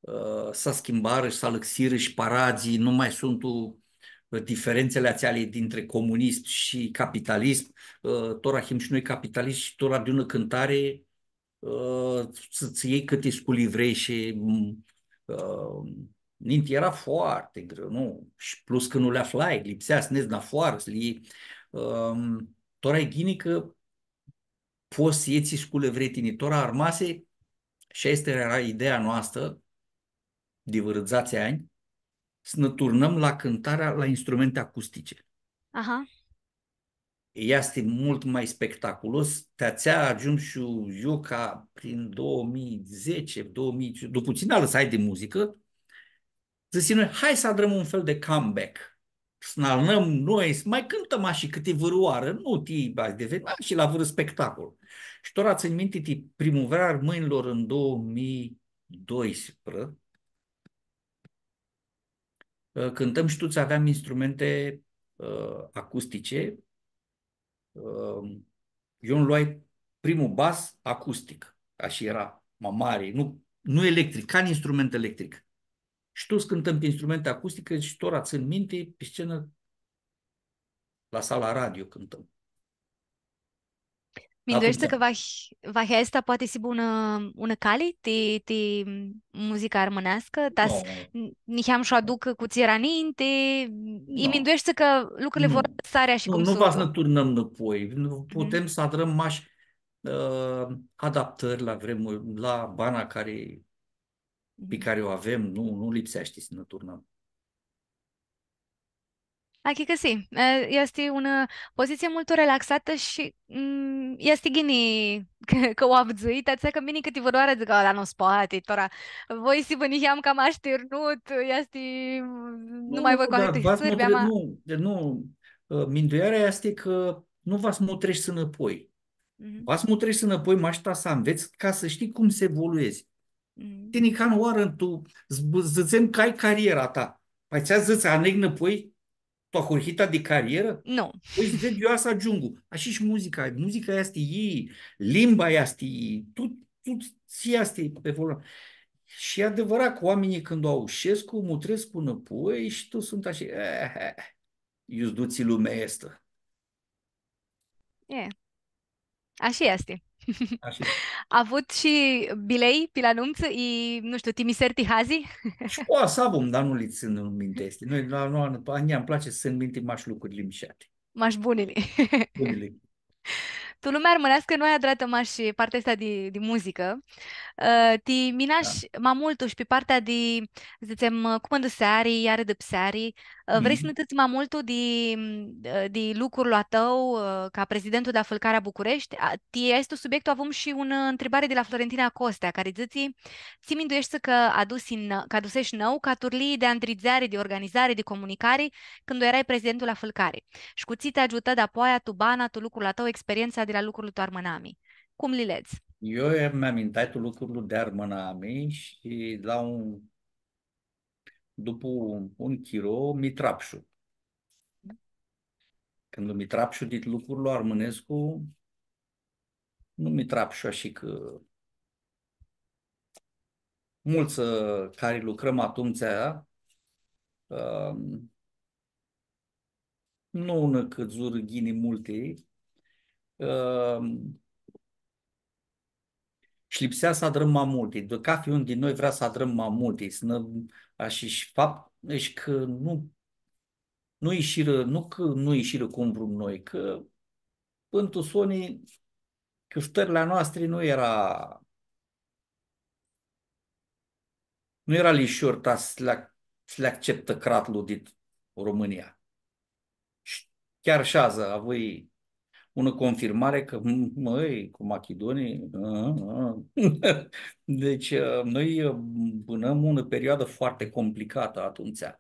ã, s-schimbarã shi s-alãxirã shi paradzlji, nu ma suntu, ã, diferentsãli atseali dintre comunism shi capitalism. Ã, tora him shi noi capitalishtsã shi tora di unã cãntari, ã, s-, s-ljei cãti sculii vrei shi, m, ã, ninti era foarte greu, nu? Shi plus cã nu li aflai, lipsea s-nedz nafoarã, s-li, ã, tora e ghini cã pots s-ljei tsi sculii vrei tini, tora armasi, shi aestã era ideea noastrã, di vãrã dzatsi anj, s-nã turnãm la cãntarea la instrumente acustice. Aha. Easti multu ma spectaculos, ti atsea agiumshu io ca prin două mii zece, două mii, dupã tsi nã alãsai di muzicã, dzãsim noi, „Hai s-adrãm un fel di comeback. S-nã alãnãm noi, s-ma cãntãm ashi cãti vãrãoarã, nu ti bazi di veni, ma shi la vãrã spectacol.” Shi tora tsãn minti, ti Primãveara Armãnjlor în două mii doisprezece, ã, cãntãm shi tuts aveam instrumente, ã, acustice. Ã, eu nj-loai primul bas acustic, ashi era, ma mari, nu, nu electric, ca un instrument electric. Shi tuts cãntãm pi instrumente acustice shi tora tsãn minti, pi scenã, la sala radio cãntãm. Mindueshti cã va, va aestã poati s-hibã unã, unã cali ti, ti muzica armãneascã? Ta s-, n-, niheam sh-u aducã cu tsi eara ninti, i mindueshti cã lucrurli vor s-arãseascã cum suntu? Nu, nu va s-nã turnãm nãpoi. Nu, putem s-adrãm mash, ã, adaptãri la vremuri, la bana cari, pi cari u avem, nu, nu lipseashti s-nã turnãm. Achicãsii, e, easti unã pozitsii multu relaxatã shi, mm, easti ghini cã, cã u avdzãi, ti atsea cã mini cãtivãrãoarã dzãc, „A, dar nu s-poati, tora, voi s-vã niheam cama ashternut, easti, nu mai voi cu ahãti sãrbi, ama.” Nu, nu, ã, minduearea easti cã nu va s-mutreshti nãpoi. Mhm. Va s-mutreshti nãpoi, mash ta s-anvets ca s-shtii cum s-evoluezi. Mhm. Tini, ca unã oarã, tu, z-, dzãtsem cã ai cariera ta. Pãi tsi dzãts, aneg nãpoi, tu ahurhita di carierã? Nu. Pãi s-ved, eu s-agiungu. Ashi shi muzica. Muzica easti yii, limba easti yii, tut, tut tsi easti pe volan. Shi e adevărat cã oaminjlji cãndu aushescu, mutrescu nãpoi shi tu suntu ashi, eh, eh, iu s-dutsi lumea aestã. E. Ashi easti. Ashi. Avut shi bilei pi la numtsã, i, nu shtiu, ti miseri ti hazi? Shi poati s-avum, dar nu li tsãn minti aesti. Noi, la, la, a njia nj-am place s-tsãn minti mash lucrili mishati. Mash bunili. Bunili. Tu lumea armãneascã nu ai adratã mash partea aestã di, di muzicã. Ã, ti minash ma multu shi pi partea di, dzãtsem, cumãndãseari, iarã dãpseari, ã, vrei s-nã dzãts ma multu di, ã, di lucrul a tãu, ã, ca prezidentul di la Fãlcarea Bucureshti? A, ti aestu subiectu avum shi unã, ã, ntribari di la Florentina Costea, cari dzãtsi, „Tsi mindueshti cã adusi nã-, cã adusesh nãu ca turlii di andridzeari, di organizari, di comunicari, cãndu erai prezidentul la Fãlcari? Shi cu tsi ti agiutã dapoaia tu bana, tu lucrul a tãu, experientsa di la lucrul tu armãnami? Cum li ledz?” Eu mi amintai tu lucrul di armãnami shi la un dupu un chiro, mi trapshu. Cãndu mi trapshu dit lucrul armãnescu, nu mi trapshu ashi cã multsã, ã, cari lucrãm atumtsea, ã, nu nã cãdzurã ghini multi, ã, shi lipsea s-adrãm ma multi. Di cathi un di noi vrea s-adrãm ma multi, s-nã, ashi, shi fapt, shi cã nu, nu ishirã, nu cã nu ishirã cum vrum noi, cã pãn tu soni cãftãrli a noastri nu eara, nu eara lishor ta s-li ac-, s-li acceptã cratlu dit Romãnia. Shi chiar shi adzã avui unã confirmari cã, m-, mãi, cu machidonii, ã, ã. Deci, ã, noi, ã, bãnãm unã perioadã foarte complicatã atumtsea.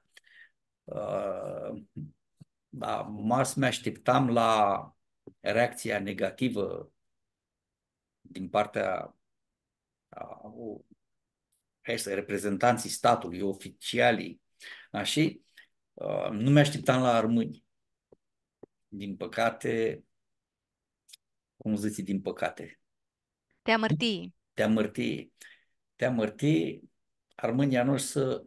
Ã, da, ma s-mi ashtiptam la reacția negativă din partea a, o, hai să, reprezentanții statului, oficialii, da, shi, ã, nu mi ashtiptam la armãnj. Din păcate, cum dzãts, din păcate? Ti amãrtii. Ti amãrtii. Ti amãrtii, armãnjlji a noshtri s-,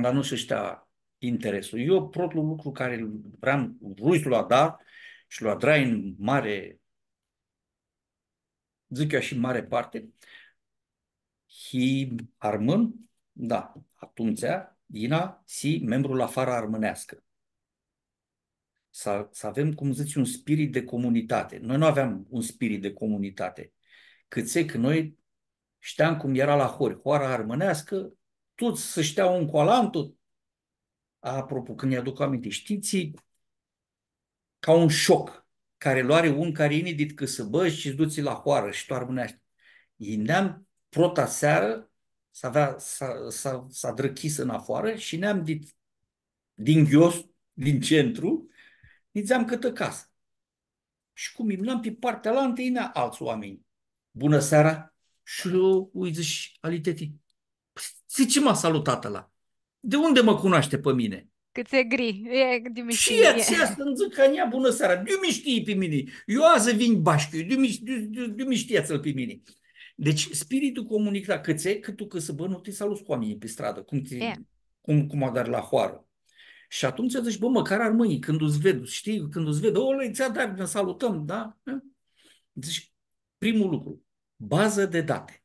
dar nu s-shtea interesul. Eu, protlu lucru cari vream, vrui s-lu adar shi lu adrai în mare, dzãc eu ashi, mare parte, hii armãn, da, atumtsea, yina, s-hii membru la Fara Armãneascã. S-a-, s-avem, cum dzãts, un spirit de comunitate. Noi nu aveam un spirit de comunitate. Cãtse cã noi shteam cum eara la hori, hoara armãneascã, tuts s-shtea un cu alantu. Apropo, cãndu nj-aduc aminti, shtii, ca un shoc, cari lu ari un cari yini dit cãsãbã shi s-dutsi la hoarã shi tu armãneashti. Yineam prota searã, s-avea, s-, s-, s-adrã chisã nafoarã shi yineam dit, din ghios, din centru, nidzeam cãtã casã. Shi cum imnam pi partea alantã, yinea altsã oaminj. „Bunã seara!” Shi eu lji dzãsh ali teti: „Păi, de ce m-a salutat ăla? De unde mă cunoaște pe mine?” Cãtse gri, e, di mi shtii, e. Shi ea s-nji dzãcã a njia: „Bunã seara, di iu mi shtii pi mini? Eu adzã vinj bashcã, di iu mi, di, di, di iu mi shtii atsel pi mini?” Deci, spiritul comunitar, cãtse, cã tu cãsãbã nu ti saluts cu oaminjlji pi stradã, cum ti, e, cum, cum adari la hoarã. Shi atumtsea dzãsh: „Bã, mãcar armãnjlji, cãndu s-ved, shtii, cãndu s-ved, o, lã, tsi adari, nã salutãm, da?” Dzãsh, primul lucru, bază de date.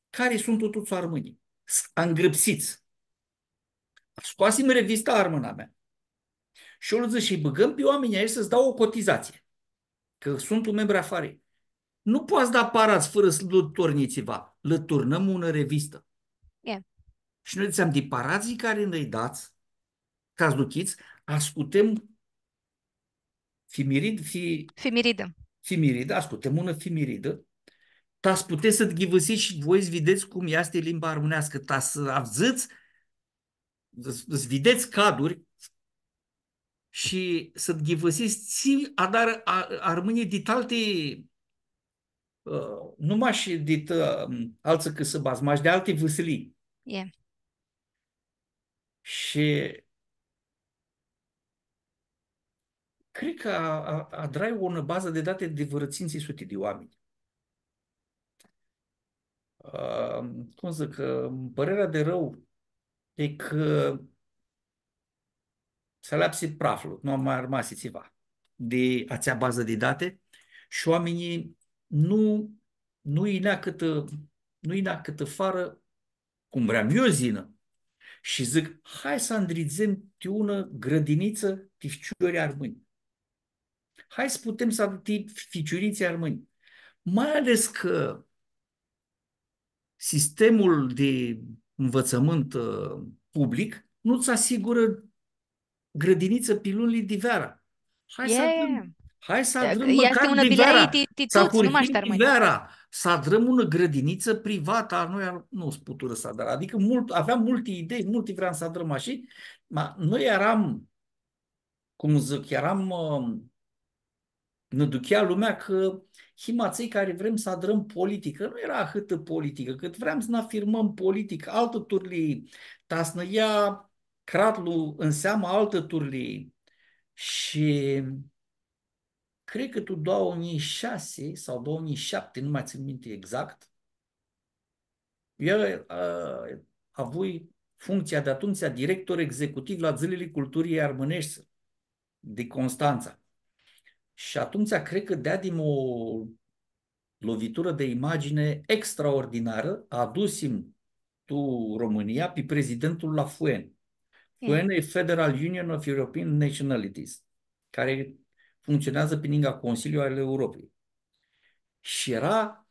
Cari suntu tuts armãnjlji? S-, angrãpsits. Scoasim revista Armãnamea. Shi eu lã dzãsh: „Shi bãgãm pi oaminjlji aeshti s-da o cotizatsii, cã suntu membri a Farei.” „Nu pots s-da paradz fãrã s-lã tornji tsiva.” Lã turnãm unã revistã. E. Shi noi dzãtseam: „Di paradzlji cari nã-lj dats, ca s-duchits, ascutem fimirid-, fi-, Fimiridã. Fimiridã, ascutem unã fimiridã, ta s-putets s-ghivãsits shi voi s-videts cum easti limba armãneascã, ta s-avdzãts, s-, s-videts caduri shi s-ghivãsits tsi adarã a-, armãnjlji dit alti, ã, nu mash dit, ã, altsã cãsãbadz, mash di alti vãsilii. E. Shi cred cã a-, a-, adrai unã bazã di dati di vãrã tsintsi suti di oaminj. Ã, cum dzãc, ã, pãrerea di arãu e cã s-aleapsi praflu, nu ma armasi tsiva di atsea bazã di dati shi oaminjlji nu, nu yinea cãtã, nu yinea cãtã farã cum vream eu s-yinã. Shi dzãc, hai s-andridzem ti unã grãdinitsã ti ficiori armãnj. Hai s-putem s-, ti ficiuritsi armãnj. Mai ales cã sistemul di nvãtsãmãnt, ã, public nu-ts asigurã grãdinitsã pi lunjli di vearã. Hai s-adrãm, hai s-adrãm mãcar di veara, ti, ti s-ahurhim di veara, s-adrãm unã grãdinitsã privatã a noi, nu s-puturã s-adarã. Adicã mult, aveam multi idei, multi vream s-adrãm ashi, ma noi eram, cum dzãc, eram, ã, nã duchea lumea cã him atselj cari vrem s-adrãm politicã. Nu eara ahãtã politicã, cãt vream s-nã afirmãm politic, altã turlii, ta s-nã ia cratlu ãn seamã altã turlii. Shi cred cã tu doauã njilji shasi sau doauã njilji shapti, nu mai tsãn minti exact, eu, ã, avui funcția de atunci, director executiv la Zilele Culturii Armânești din Constanța. Shi atumtsea cred cã deadim o loviturã di imagini extraordinarã, adusim tu Romãnia pi prezidentul la FUEN. E. FUEN e Federal Union of European Nationalities, cari funcționează pe lângă Consiliul al Europei. Shi eara,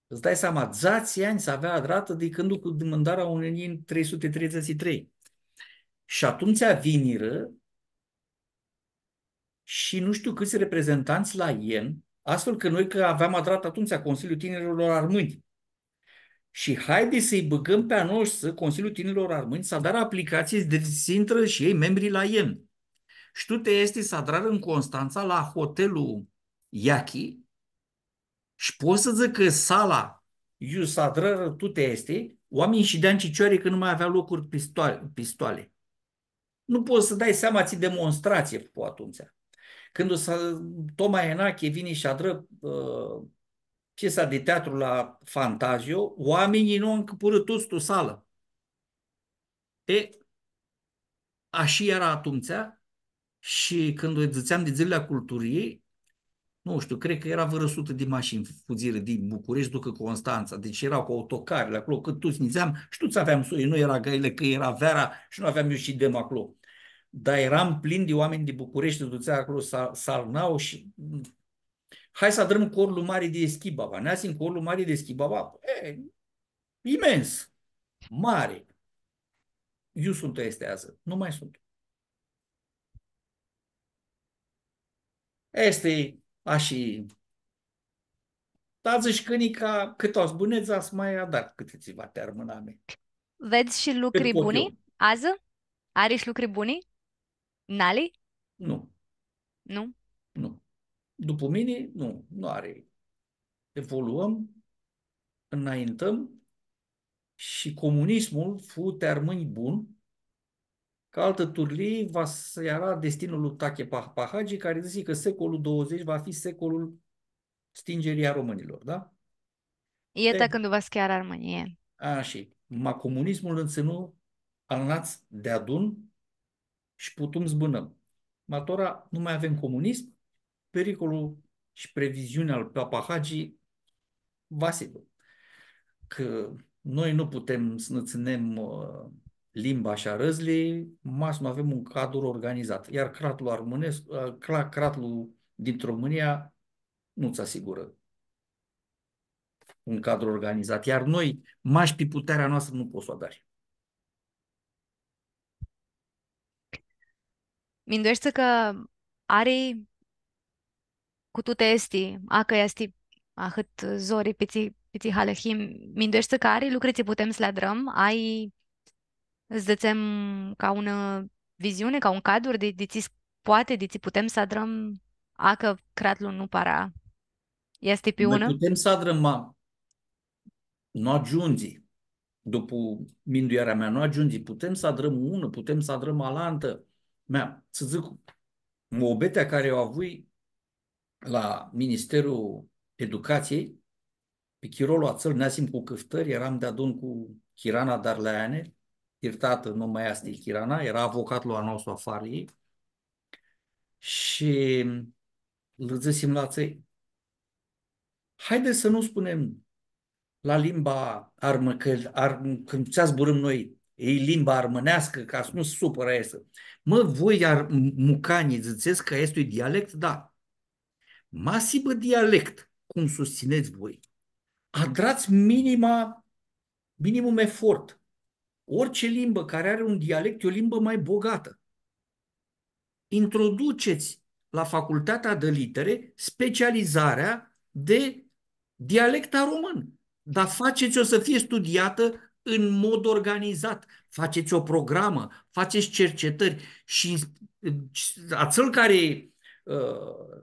ts-dai seama, dzatsi anj s-avea adratã di cãndu cu dimãndarea unã njilji trei suti treidzãts shi trei. Shi atumtsea vinirã shi nu shtiu cãts reprezentantsã la IEN, astfel cã noi, cã aveam adrat atumtsea Consiliul Tinirlor Armãnj. Shi haidi s-lji bãgãm pi a noshtri, Consiliul Tinirlor Armãnj, s-adarã aplicatsii di s-intrã shi elj membri la IEN. Shi tuti aesti s-adrarã tu Constantsa la hotelul Iachi, shi pot s-dzãc cã sala, iu s-adrarã tuti aesti, oaminjlji shidea tu cicioari cã nu mai avea locuri pi stoali, pi stoali. Nu pots s-dai seama tsi demonstratsii fu atumtsea. Cãndu s-, Toma Enache vini shi adrã, ã, piesa di teatru la Fantasio, oaminjlji nu ancãpurã tuts tu salã. E, ashi eara atumtsea, shi cãndu dzãtseam di Dzãlili a Culturiei, nu shtiu, cred cã eara vãrã sutã di mashini fudzirã di Bucureshti s-ducã Constantsa, deci eara cu autocarili aclo, cã tuts nidzeam, shi tuts aveam soi, nu eara gaile, cã eara veara shi nu aveam iu s-shidem aclo. Dar eara plin di oaminj di Bucureshti, s-dutsea aclo, s-, s-alnau shi, mm, hai s-adrãm corlu mari di Eschibaba. Neasim corlu mari di Eschibaba, e, imens, mari. Iu suntu aesti adzã? Nu mai suntu. Easti ashi. Dar dzãc cã nica, cãt va s-bãnedz, va s-mai adar cãti tsiva ti armãnami. Vedz shi lucri buni adzã? Ari shi lucri buni? Nali? Nu. Nu? Nu. Dupã mini, nu, nu ari. Evoluãm, înaintăm shi comunismul fu ti armãnj bun, cã altã turlii va s-eara destinul lui Tache Pa-, Pahagi, cari dzãsi cã secolul douăzeci va fi secolul stingerii a românilor, da? E, ta cãndu va s-chearã armãnjlji, e. Ashi, ma comunismul nã tsãnu alnats deadun shi putum s-bãnãm. Ma tora nu mai avem comunism, pericolul shi previziunea al Papa Hagi va s-hibã. Cã noi nu putem s-nã tsãnem, ã, limba shi arãdzli, ma s-nu avem un cadru organizat. Iar cratlu armãnescu, ã, cra-, cratlu din România nu ts-asigurã un cadru organizat. Iar noi, mash pi putearea noastrã, nu pots s-u adari. mindueshti cã ari cu tuti aesti, a, cã easti ahãt zori pi tsi, pi tsi hali him, mindueshti cã ari lucri tsi putem s-li adrãm, ai, s-dzãtsem, ca unã viziuni, ca un cadru di, di tsi s-, poati, di tsi putem s-adrãm, a, cã cratlu nu para easti pi unã? Noi putem s-adrãm, ma nu agiundzi. Dupu minduearea mea, nu agiundzi. Putem s-adrãm unã, putem s-adrãm alantã. Mea, s-dzãc, muabetea cari u avui la Ministerul Educației, pi chirolu atsel, neasim cu cãftãri, eram deadun cu Chirana Darleane, iertatã, nu mai easti Chirana, era avocatlu a nostru afarã, shi lã dzãsim la atselj, haide să nu spunem la limba armã-, cã ar-, cãndu tsi zburãm noi, e limba armãneascã, ca s-nu s-supãrã aestã. Mã, voi ar-, mucanjlji, dzãtsets cã easti dialect? Da. Ma s-hibã dialect, cum sustsãnets voi, adrats minima, minimum efort. Orice limbă care are un dialect e o limbă mai bogată. Introduceți la Facultatea de Litere specializarea de dialecta român, dar faceți-o să fie studiată în mod organizat, faceți o programă, faceți cercetări și, și atsel cari, ã,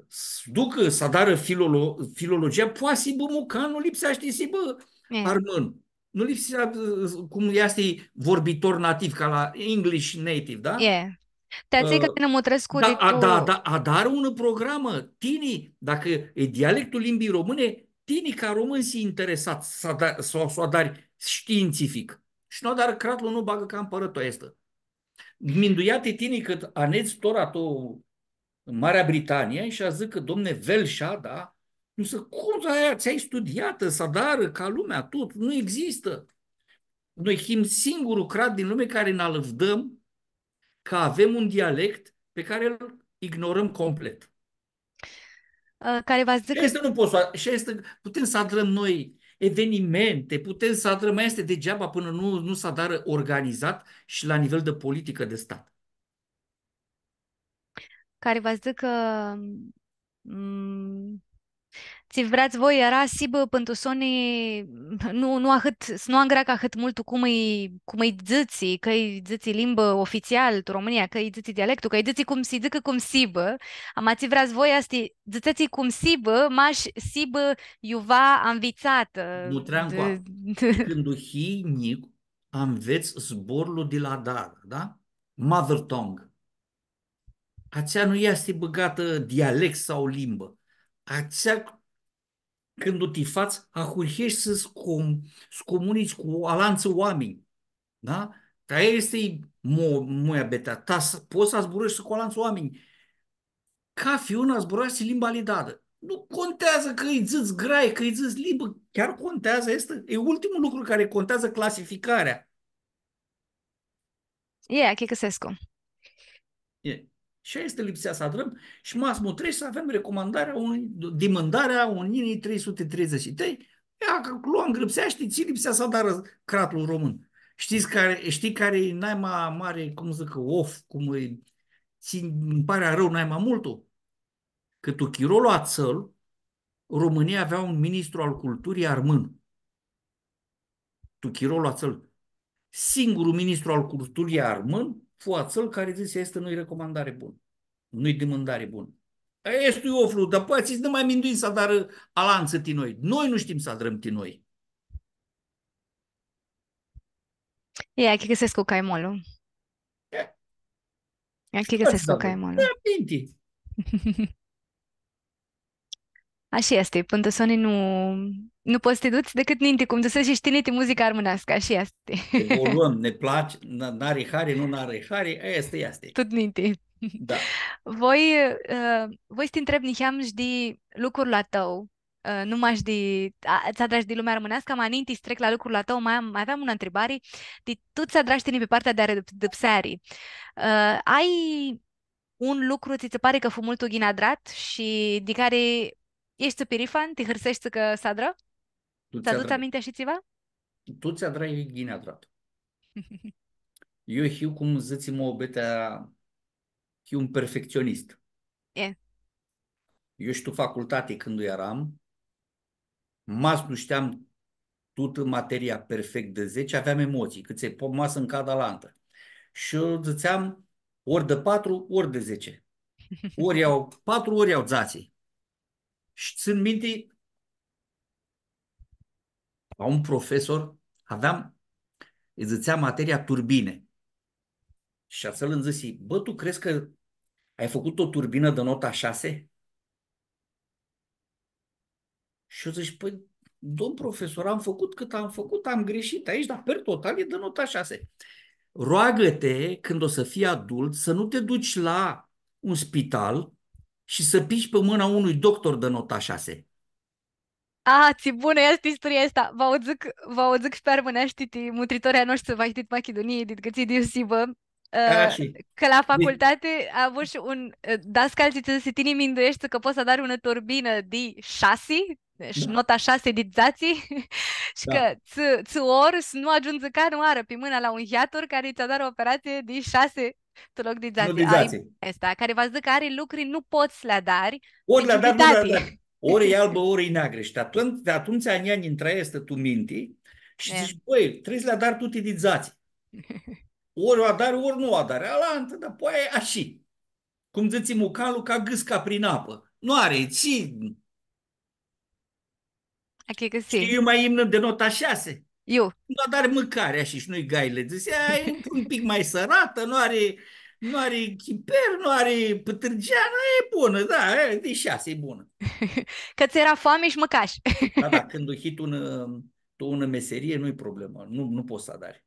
s-ducã, s-adarã filolo-, filologia, poati s-hibã mucan, nu lipseashti s-hibã E. armãn. Nu lipsea, ã, cum easti vorbitor nativ, ca la English native, da? E. Ti atselj cari nã mutrescu da, di a, tu da, da, adarã unã programã, tini, dacã e dialectul limbii române, tini ca român s-hii interesat s-, s-, s-u adari shtiintsific. Shi nu adarã cratlu, nu bagã ca mpãrãtu aestã. Minduea-ti tini cãt anedz tora tu Marea Britanie shi va dzãcã, domne, Velsha, da? Nu s-, cum s-, aia tsi ai studiatã, s-adarã ca lumea, tut, nu existã. Noi him singurlu crat din lume cari nã alãvdãm cã avem un dialect pe care îl ignorăm complet. Ã, cari va s-dzãcã... Shi aestã nu pots s-, shi aestã, putem s-adrãm noi evenimente, putem s-adrãm, aestã degeaba pãnã nu, nu s-adarã organizat shi la nivel de politică de stat. Cari va s-dzãcã, mm, tsi vreats voi, eara s-hibã pãn tu soni, nu, nu ahãt, s-nu angreacã ahãt multu cum ãlj, cum ãlj dzãtsi, cã ãlj dzãtsi limbã ofitsial tu Romãnia, cã ãlj dzãtsi dialectu, cã ãlj dzãtsi cum s-dzãcã, cum s-hibã, ama tsi vreats voi, aestã, dzãtsets cum s-hibã, mash s-hibã iuva anvitsatã. Nu tream cu a-, cãndu hii njic, anvets zborlu di la dadã, da? Mother tongue. Atsea nu easti bãgatã dialect sau limbã. Atsea, cãndu ti fats, ahurheshti s-com-, s-comunits cu alantsã oaminj. Da? Ca aestã easti mo-, muabetea ta, s-, pots s-zburãshti cu alantsã oaminj. Cathi un zburashti limba ali dadã. Nu conteazã cã lji dzãts grai, cã lji dzãts limbã, chiar conteazã, easti, e ultimul lucru care conteazã, clasificarea. E, achicãsescu. E. Shi aestã lipsea s-adrãm shi ma s-mutreshti s-avem recomandarea unui, dimãndarea unã njilji trei suti treidzãts shi trei, ea, cã aclo angrãpseashti tsi lipsea s-adarã cratlu român. Shtii cari, shtii cari e naima mari, cum dzãc, of, cum e, tsi nji pari arãu naima multu? Cã tu chirolu atsel, România avea un ministru al culturii armân. Tu chirolu atsel, singurlu ministru al culturii armân fu atsel cari dzãsi, „Aestã nu-i recomandari bunã. Nu-i dimãndari bunã.” Aestã-i oflu, dar poati s-nã ma minduim s-adarã alantsã ti noi. Noi nu shtim s-adrãm ti noi. E, achicãsescu caimolu. E. Achicãsescu caimolu. Da, minti. Ashi easti, pãn tu soni nu, nu pots s-ti duts decât ninti, cum dzãseshi shi tini, ti muzica armãneascã, ashi easti. Evoluãm, nã place, n-, n-ari hari, nu n-ari hari, aestã easti. Tut ninti. Da. Voi, ã, voi s-ti ntreb niheam shi di lucrul a tãu, ã, nu mash di, a, tsi adrash di lumea armãneascã, ma ninti s-trec la lucrul a tãu, ma, ma aveam unã ntribari, di tu tsi adrash tini pi partea di arãdãpseari. Ã, ai un lucru tsi tsã pari cã fu multu ghini adrat shi di cari eshti pirifan, ti hãrseshti cã s-adrã? Tu tsi adrai. Tsã adutsi aminti ashi tsiva? Tu tsi adrai ghini adrat. Eu hiu, cum dzãtsi muabetea, hiu un perfectsionist. E. Eu shi tu facultati, cãndu earam, ma s-nu shteam tutã materia perfect di dzatsi, aveam emotsii, cã tsi po-, ma s-nj-cadã alantã. Shi eu dzãtseam ori di patru, ori di dzatsi. Ori ljau patru, ori ljau dzatsi. Shi tsãn minti, la un profesor aveam, lji dzãtsea materia turbine. Shi atsel nji dzãsi: „Bã, tu crezi cã ai făcut o turbină de nota șase?” Shi eu dzãc: „Păi, domn profesor, am făcut cât am făcut, am greșit aici, dar per total e de nota șase. Roagă-te, când o să fii adult, să nu te duci la un spital și să pici pe mâna unui doctor de nota șase.” A, tsi bunã easti isturia aestã. Va u dzãc, va u dzãc shi pi armãneashti, ti mutritorlji a noshtri, va, dit Machidunii, dit cãtse di iu s-hibã. Ã, ashi. Cã la facultati avush un, ã, dascal tsi dzãsi: „Tini mindueshti cã pots s-adari unã turbinã di shasi, shi nota shasi di dzatsi, shi cã tsi, tsi ori s-nu agiundzi canãoarã pi mãna la un hiatur cari tsã adarã operatsii di shasi tu loc di dzatsi.” Nu di dzatsi. Aestã, cari va s-dzãcã cã ari lucri nu pots s-li adari. Ori li adari, nu li adari. Ori e albã, ori e neagrã. Shi atumtsea, atumtsea nj-intrã aestã tu minti shi dzãsh: „Bãi, trebuie s-li adari tuti di dzatsi.” Ori u adari, ori nu u adari. Alantã, dar poati ashi. Cum dzãtsi mucanlu, ca gãsca prin apã. Nu ari, tsi... Achicãsii. Shtii, iu ma imnã di nota shasi. Iu. Nu adari mãcari, ashi, shi nu-i gailã. Dzãsi: „Aia e un pic ma sãratã, nu ari, nu ari chiper, nu ari pãtãrgeanã, e bunã, da, e, di shasi, e bunã.” Cã tsã eara foami shi mãcash. Da, da, cãndu hii tu unã, tu unã meserie, nu-i problemã, nu, nu pots s-adari.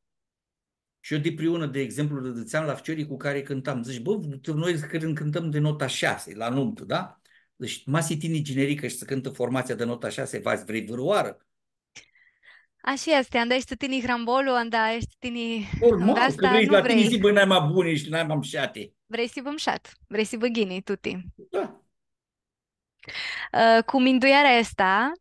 Shi eu dipriunã, di exemplu, lã dzãtseam la ficiorlji cu cari cãntam, dzãsh: „Bã, noi cãn-, cãntãm di nota shasi la numtã, da?” Dzãsh: „Ma s-hii tini genericã shi s-cãntã formatsia di nota shasi, va s-vrei vãrãoarã?” Ashi easti, anda eshti tini hrambolu, anda eshti tini... Normal, cã vrei la tini s-hibã nai ma buni shi nai ma mshati. Vrei s-hibã mshat, vrei s-hibã ghini tuti. Da. Ã, cu mindueara aestã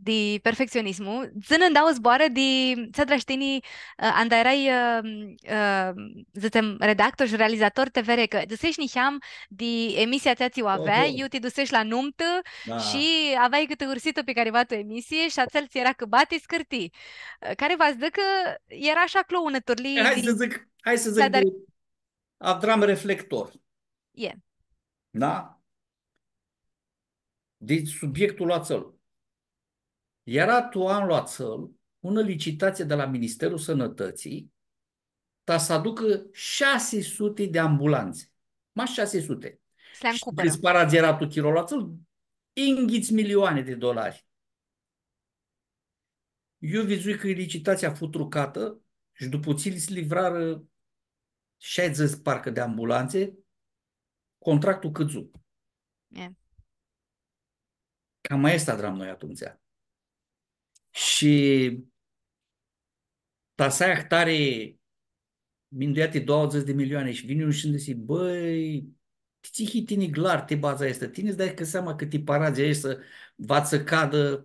di perfectsionismu, dzã-nã ndauã zboarã di tsi adrash tini, ã, anda erai, ã, ã, dzãtsem, redactor shi realizator T V R, cã dzãseshi niheam di emisia atsea tsi u aveai, iu ti duseshi la numtã shi aveai cãtã hãrsitlu pi cariva tu emisie shi atsel tsi eara cãbati s-cãrti. Ã, cari va s-dzãcã cã eara ashi aclo unã turlii. Hai s-dzãc, hai s-dzãc, adram reflector. E. Da? Di subiectul atsel. Eara tu anlu atsel unã licitatsii di la Ministerul Sãnãtãtsii, ta s-aducã shasi suti di ambulantsi. Ma shasi suti. Shi cãts paradzlji eara tu chirolu atsel? Yinghits milioani di dolari. Eu vidzui cã licitatsia fu trucatã shi dupã tsi li s-livrarã shaidzãts parcã di ambulantsi, contractul cãdzu. E. Cam aestã adram noi atumtsea. Shi ta s-ai ahtari mindueati doauãdzãts di milioani shi vini un shi dzãtsi: „Bãi, ti tsi hii tini glar ti badza aestã? Tini ts-dai seama cã ti paradzlji aeshti va tsã cadã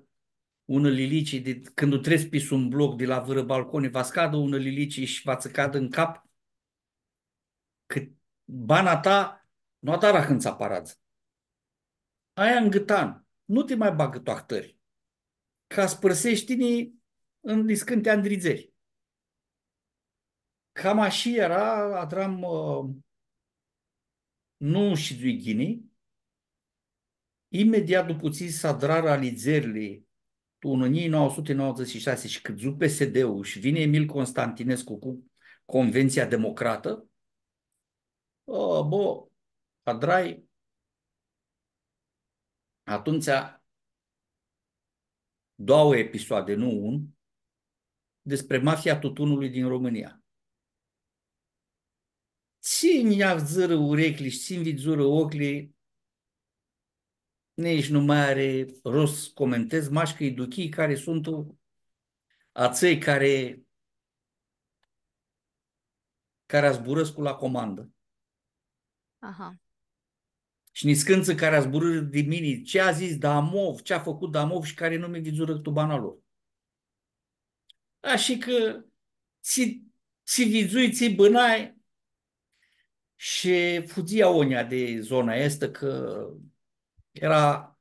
unã lilici, di, cãndu trets pi sum bloc di la vãrã balconi, va s-cadã unã lilici shi va tsã cadã tu cap?” Cã bana ta nu adarã ahãntsã paradzã. Aia ngãtan, nu ti ma bagã tu ahtãri, cã aspãrseshti tini tu niscãnti andridzeri. Cam ashi eara, adram, ã, nu shidzui ghini, Imediat dupã tsi s-adrarã alidzerli tu unã njilji nauã suti nauãdzãts shi shasi shi cãdzu P S D-ul shi vini Emil Constantinescu cu Convenția Democratã, ã, bã, adrai atumtsea doauã episoade, nu un, despre mafia tutunului din România. Tsi nj-avdzãrã urechili shi tsi nj-vidzurã oclji, nitsi nu ma ari rost s-comentez, mash cã-i duchii cari suntu atselj cari, cari zburãscu la comandã. Aha. Shi niscãntsã cari zburãrã di mini, tsi a dzãs Damov, tsi a fãcut Damov shi cari nu mi vidzurã tu bana lor. Ashi cã tsi, tsi vidzui, tsi bãnai, Shi fudzia onea di zona aestã, cã eara,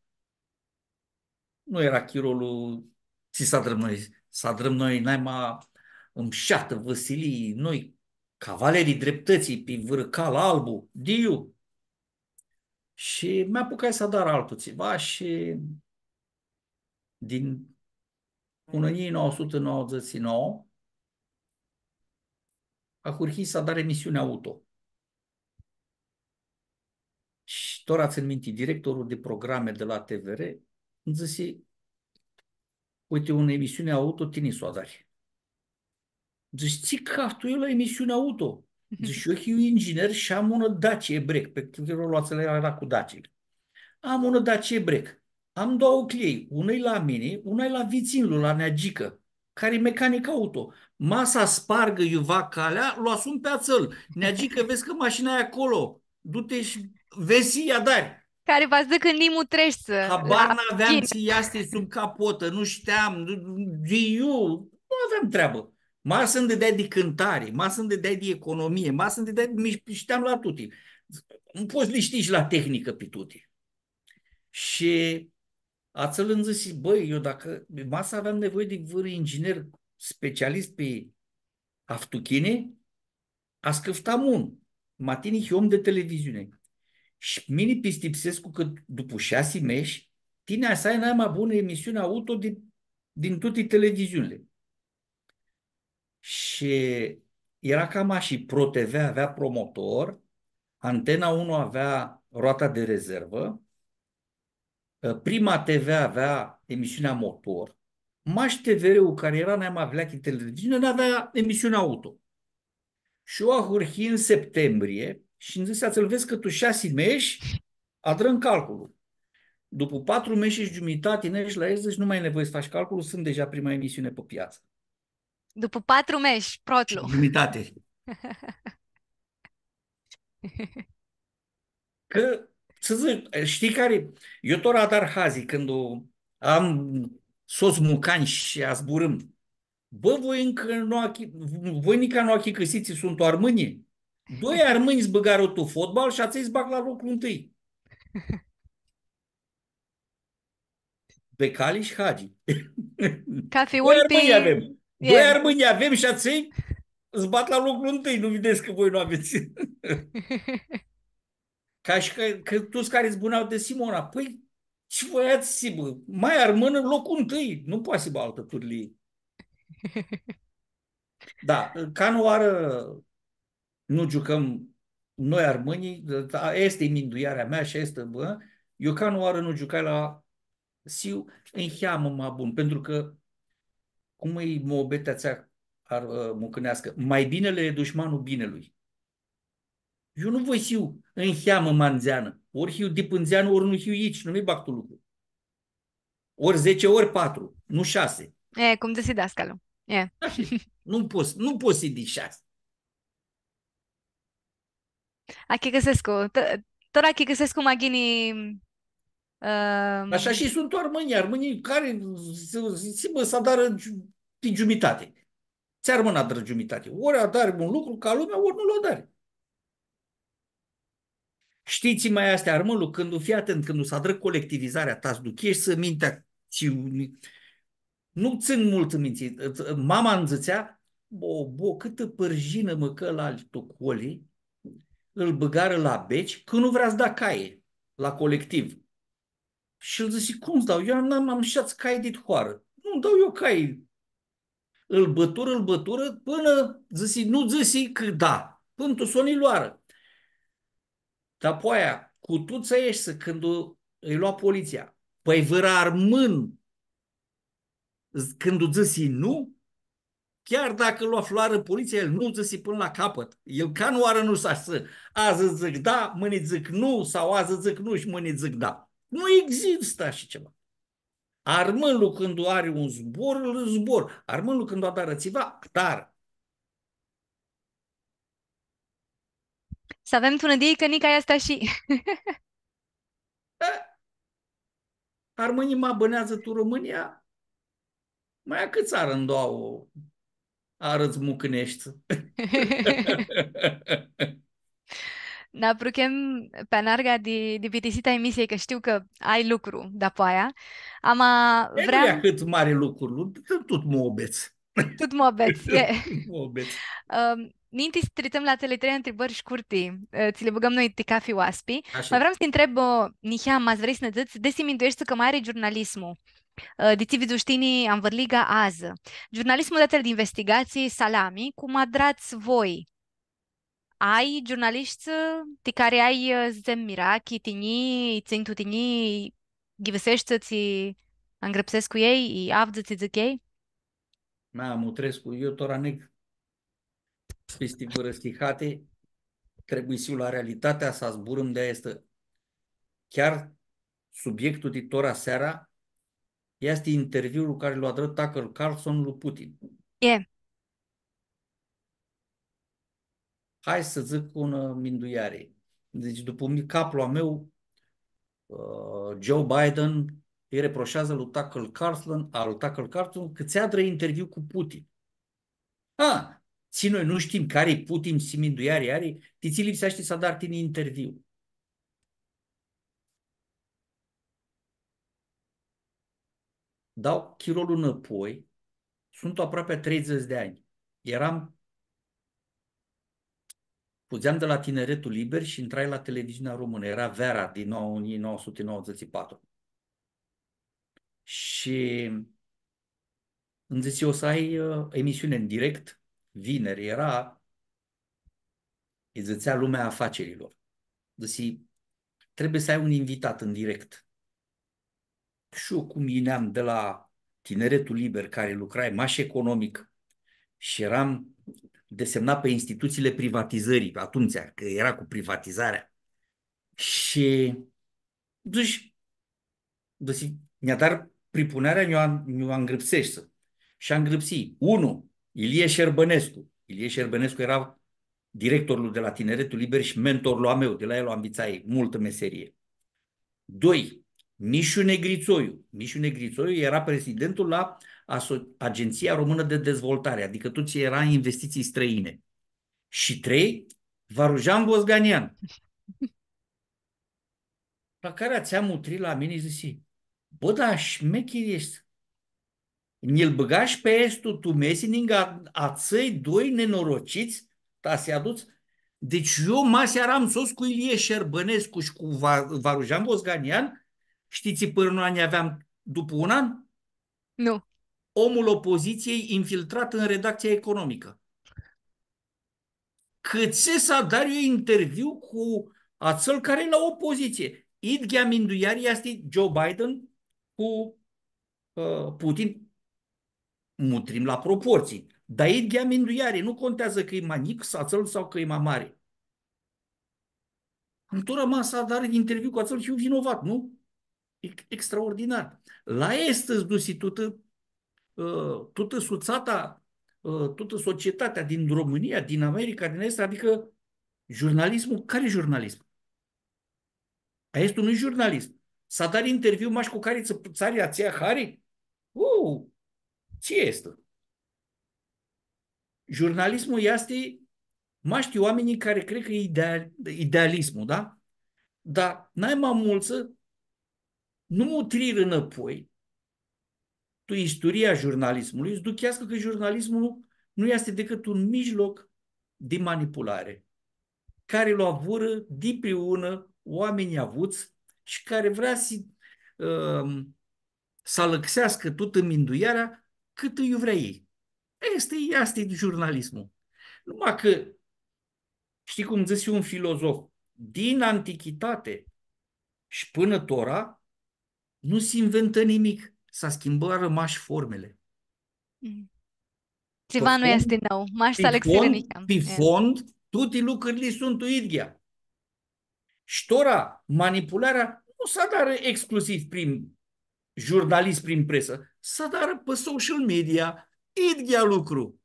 nu eara chirolu tsi s-adrãm noi. S-adrãm noi naima mshatã vãsilii, noi, cavalerlji dreptãtsii, pi vãrã cal albu, di iu. Shi mi-apucai s-adar altu tsiva shi din unã njilji nauã suti nauãdzãts shi nauã ahurhii s-adar emisiuni auto. Shi tora tsãn minti, directorlu di programi di la T V R nji dzãsi: „Uite, unã emisiuni auto, tini s-u adari.” Dzãc: „Tsi caftu eu la emisiuni auto?” Dzãc: „Eu hiu inginer shi am unã Dacia break.” Pe chirolu atsel eara cu Dacia. „Am unã Dacia break. Am doauã cljei, una-i la mini, una-i la vitsinlu, la neagicã, cari e mecanic auto. Ma s-aspargã iuva calea, lu asun pi atsel. Neagicã, vedz cã mashina e aclo. Du-ti shi vedz tsi adari.” Cari va dzãcã cã nimu treshti. Habar la n-aveam tsi easti sub capotã, nu shteam, nu, nu, eu nu aveam treabã. Ma s-nji dãdeai di cãntari, ma s-nji dãdeai di economie, ma s-nji dãdeai, mi shteam la tuti. Nu pots li shtii shi la tehnicã pi tuti. Shi atsel nji dzãsi: „Bãi, eu dacã, ma s-aveam nevoie di vãrã inginer specialist pi aftuchini, ascãftam un, ma tini hii om di televiziuni. Shi mini pistipsescu cã dupu shasi mesh, tini va s-ai naima bunã emisiuni auto di, din tuti televiziunili.” Shi eara cama ashi: Pro T V avea promotor, Antena unu avea Roata de Rezervă, Prima T V avea emisiunea Motor, mash T V R-ul, cari eara naima vleacã televiziuni, n-avea emisiunea auto. Shi eu ahurhii tu septembrie shi nji dzãsi: „Atsel, vedz cã tu shasi mesh adrãm calculu.” Dupu patru mesh shi giumitati, nesh la el, dzãc: „Nu mai e nevoie s-faci calculu, suntu deja prima emisiune pe piață.” Dupu patru mesh, protlu. Giumitati. Cã, s-dzãc, shtii cari, eu tora adar hazi cãndu u am sots mucanj shi azburãm. Bã, voi nica nu achi-, voi nica nu achicãsits tsi suntu armãnj? Doi armãnj s-bãgarã tu fotbal shi atselj s-bagã la loclu ntãi. Becali shi Hagi. Cathi un pi... Doi armãnj avem. Doi armãnj avem shi atselj s-bat la loclu ntãi. Nu videts cã voi nu avets. Ca shi cã, cã tuts cari zbunea di Simona, pãi, tsi voia s-hibã? Ma armãnã, loclu ntãi. Nu poati s-hibã altã turlii. Da, canãoarã nu giucãm noi armãnjlji, aestã easti minduearea mea shi aestã, bã, eu canãoarã nu giucai la, s-hiu niheamã ma bun, pentru cã, cum e muabetea atsea ar-, ã, mucãneascã: „Mai binele e dușmanul binelui.” Eu nu voi s-hiu niheamã ma ndzeanã, ori hiu dip ndzeanã, ori nu hiu ici, nu mi bag tu lucru. Ori zece ori patru, nu shasi. E, cum dzãsi dascalu. E. Ashi. Nu pots, nu pots s-hii di shasi. Achicãsescu, t-, tora achicãsescu ma ghini, ãm, ashi shi suntu armãnjlji, armãnjlji cari s-, s-, s-, bã, s-adarã giu-, ti giumitati. Tsi armãn adrã giumitati? Ori adari un lucru ca lumea, ori nu lu adari. Shtii tsi ma easti armãnlu? Cãndu, fii atent, cãndu s-adrã colectivizarea, ta s-ducheshti mintea, tsi, nu tsãn multu minti. Mama nji dzãtsea: „Bo, bo, cãtã pãrjinã mãcã laltu coli, ãl bãgarã la beci, cã nu vrea s-da cai la colectiv.” Shi el dzãsi: „Cum s-dau? Eu am, am, am shats cai dit hoarã. Nu dau eu cai.” Ãl bãturã, ãl bãturã, pãnã dzãsi, nu dzãsi cã da. Pãnã tu soni loarã. Dapoaia, cu tuts aeshti, cãndu ãlj lua politsia, pãi, vãrã armãn, z-, cãndu dzãsi nu, chiar dacã lu aflarã politsia, el nu dzãsi pãnã la capãt. El canãoarã nu s-ashã. Adzã dzãc da, mãni dzãc nu, sau adzã dzãc nu shi mãni dzãc da. Nu existã ashi tsiva. Armãnlu cãndu ari un zbor, ãl zbor. Armãnlu cãndu adarã tsiva, adarã. S-avem tu nãdii cã nica easti ashi. E, armãnjlji ma bãneadzã tu Romãnia, ma acãtsarã ndoauã arãdz mucãneshti. nã apruchem pi anarga di, di bitisita emisiei, cã shtiu cã ai lucru dapoaia. Ama e, nu e vream ahãt mari lucru, tut muabets. Tut muabets, e. Tut muabets. Ãm, ninti s-tritsem la atseali trei ntribãri shcurti, ã, tsi li bãgãm noi ti cafi oaspi, ashi, ma vream s-ti ntreb, ã, niheam, ma s-vrei s-nã dzãts, desi mindueshti cã ma ari giurnalismu, ã, di tsi vidzush tini anvãrliga adzã. Giurnalismu di atsel di investigatsii, salami, cum adrats voi. Ai giurnalishti ti cari ai, ã, s-dzãtsem, mirachi, tinjii, tsãnj tu tinjii, ghivãseshti tsi angrãpsescu elj, i avdzã tsi dzãc elj? Ma, mutrescu, eu tora neg pisti vãrã sihati, trebuie s-hiu la realitatea, s-zburãm di aestã. Chiar subiectul di tora seara easti interviul cari lu adrã Tucker Carlson lu Putin. E. Hai s-dzãc unã mindueari. Deci, dupã mi-, caplu a meu, ã, Joe Biden îi reproșează lui Tucker Carlson, al Tucker Carlson, cã tsi adrã interviu cu Putin. A, tsi noi nu shtim cari-i Putin, tsi mindueari ari, ti tsi lipseashti s-adari tini interviu. Dau chirolu nãpoi, suntu aproapi treidzãts di anj. Eram, fudzeam di la Tineretul Liber shi intrai la Televiziunea Română. Era veara din nou-, o mie nouă sute nouăzeci și patru. Shi nji dzãsi, „O s-ai, ã, emisiune în direct, vineri.” Era, îi dzãtsea Lumea Afacerilor. Dzãsi, „Trebuie să ai un invitat în direct.” Shi eu, cum yineam di la Tineretul Liber, cari lucrai mash economic shi eram desemnat pe instituțiile privatizării, atumtsea, cã era cu privatizarea. Shi dzãsh, dzãsi, „Nj-adari pripunearea, nj-u an-, nj-u angrãpseshti.” Shi angrãpsii, unu, Ilie Șerbănescu. Ilie Șerbănescu era directorlu di la Tineretul Liber shi mentorlu a meu, di la el u anvitsai multã meserie. Doi, Mishu Negritsoiu. Mishu Negritsoiu era prezidentul la Aso-, Agenția Română de Dezvoltare, adicã tut tsi era investiții străine. Shi trei, Varujan Vosganian. La cari atsea mutri la mini shi dzãsi, „Bã, da, shmecher eshti. Nji-l bãgash pi aestu tu mesi, ningã atsei doi nenorocits, ta s-lji aduts.” Deci eu ma s-earam sots cu Ilie Șerbănescu shi cu Va-, Varujan Vosganian, shtii tsi pãrãnoanji aveam dupã un an? Nu. Omul opoziției infiltrat în redacția economică. Cãtse s-adar eu interviu cu atsel cari e la opoziție? Idghea mindueari easti Joe Biden cu, ã, Putin. Mutrim la proporții. Dar idghea mindueari, nu contează cã e ma njic atsel sau cã e ma mari. Tora ma s-adar interviu cu atsel, hiu vinovat, nu? E extraordinar. La aestã s-dusi tutã, ã, tutã sutsata, ã, tutã societatea din România, din America, din aestã, adicã jurnalismul, cari jurnalism? Aestu nu-i jurnalism. S-adari interviu mash cu cari tsã, tsã ari atsea hari? Uu, tsi easti? Jurnalismul easti, mash ti oaminjlji cari cred cã e ideal-, idealismul, da? Dar nai ma multsã nu mutrirã nãpoi tu istoria jurnalismului, s-ducheascã cã jurnalismul nu easti decât un mijloc de manipulare, cari lu avurã dipriunã oaminj avuts shi cari vrea s-, ãm, s-alãxeascã tutã minduearea cãtã iu vrea elj. Aestã e, aestã e jurnalismul. Numai cã, shtii cum dzãsi un filozof, din antichitate shi pãnã tora, nu s-inventã nimic, s-schimbarã mash formili. Mm. Tsiva nu easti nãu, mash s-alãxirã niheam. Pi fond, tuti lucrili suntu idghea. Shi tora, manipularea nu s-adarã exclusiv prin jurnalism, prin presã, s-adarã pi social media, idghea lucru.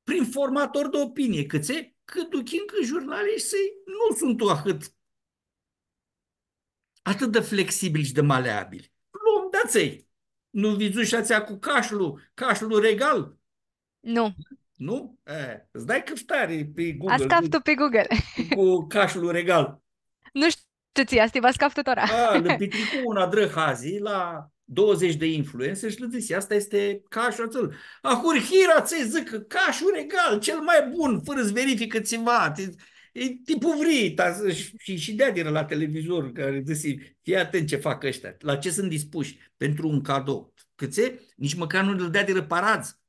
Prin formatori di opinie, cãtse, cã duchim cã jurnalishtilji nu suntu ahãt, atãt di flexibili shi di maleabili. Lom di atsei. Nu vidzush atsea cu cashlu, cashlu regal? Nu. Nu? E, îți dai căftare pe Azi Google caftu pe Google. cu cașul regal. Nu știu ce ți asta, va s-caftu tora. A, lã pitricu unã adrã hazi la douăzeci de influencer și le zice, asta este cașul acel. Ahurhira, ți zic, cașul regal, cel mai bun, fără să verifică ceva. E, e tipul vrit, a, și, și dea la televizor, care zice, fii atent ce fac ăștia, la ce sunt dispuși pentru un cadou. Cățe? Nici măcar nu le dea de răparadz.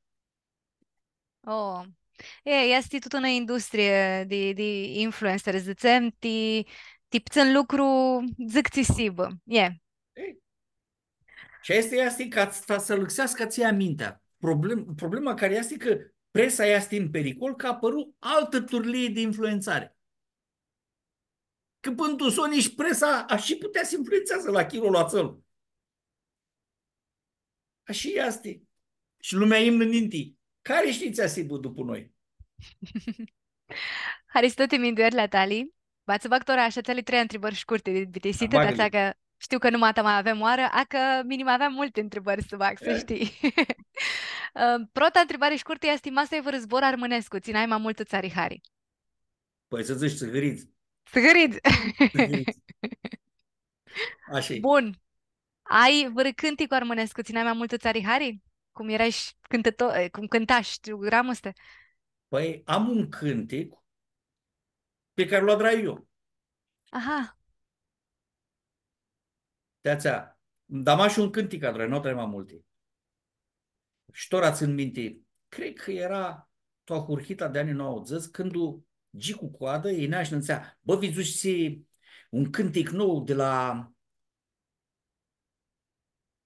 Oh. E, easti tutã unã industrie di, di influencer, dzãtsem, ti, ti ptsãn lucru, dzãc tsi s-hibã. E. Ei. Și asta este ca să, să lipsească ție mintea. Problem, problema care este că presa este în pericol, că a apărut altă turlie de influențare. Că până tu soni și presa, a, și putea să influențează la chirul atsel. Ashi easti. Shi lumea imnã ninti. Cari shtii tsi va s-hibã dupu noi? Haristo ti minduerli a tali. Va tsã bag tora ashi atseali trei ntribãri shcurti di bitisitã, Bagã-li. Di atsea cã shtiu cã nu ma ta ma avem oarã, a cã mini ma aveam multi ntribãri s-bag, s-shtii. Ã, prota ntribari shcurtã easti, ma s-ai vãrã zbor armãnescu, tsi nai ma multu tsã ari hari. Pãi s-dzãts, s-hãridz. S-hãridz. S-hãridz. Ashi. Bun. Ai vãrã cãnticu armãnescu, tsi nai ma multu tsã ari hari? Cum erai shi cãntãto-, cum cãntash, shtiu, gramuste? Pãi, am un cãntic pe care lu adrai eu. Aha. Di atsea, dar am shi un cãntic adrai, nu adrai ma multi. Shi tora tsãn minti, cred cã eara tu ahurhita di anjlji nauãdzãts, cãndu Gicu Coadã yinea shi nã dzãtsea, bã, vidzushi un cãntic nou di la...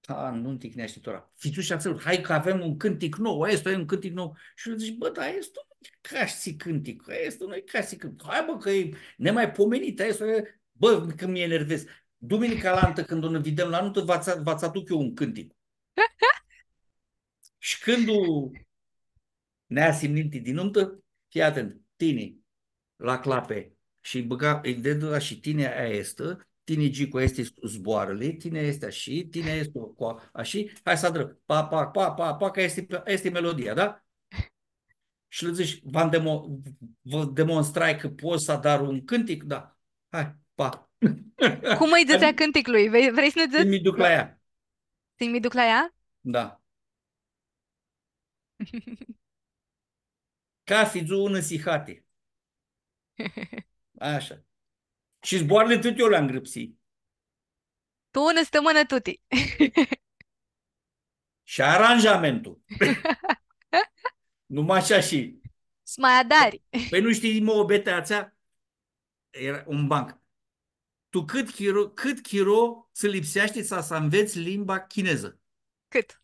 A, nu-nj ticneashti tora. Vidzushi atsel, hai cã avem un cãntic nou, aestu e un cãntic nou. Shi eu dzãc, bã, dar aestu nu e ca shi cãntic, aestu nu e ca shi cãntic. Hai, bã, cã e nemaipomenit, aestu e, bã, cã mi enervez. Duminica alantã, cãndu nã videm la numtã, va tsã, va tsã aduc eu un cãntic. Shi cãndu neasim ninti di numtã, fii atent, tini la clape shi bãga, ãlj dedu ashi, tini aestã, tini Gicu, aesti zboarãli, tini aesti ashi, tini aesti cu a-, ashi, hai s-adrãm, pa, pa, pa, pa, pa, cã aestã e, aestã e melodia, da? Shi lã dzãsh, v-am demo-, vã demonstrai cã pot s-adar un cãntic? Da. Hai, pa. Cum ãlj dzãtsea cãnticlui? Vrei, vrei s-nã dzãts? Mi duc la ea. Tini mi duc la ea? Da. Cafi dzuã unã sihati. Ashi. Shi zboarãli tuti eu li angrãpsii. Tu unã stãmãnã tuti. Shi aranjamentul. Numai ashi shi... S-ma adari. Pãi nu shtii muabetea atsea? Eara un banc. Tu cãt chiro, cãt chiro tsã lipseashti ca s-anvets limba chinezã? Cãt?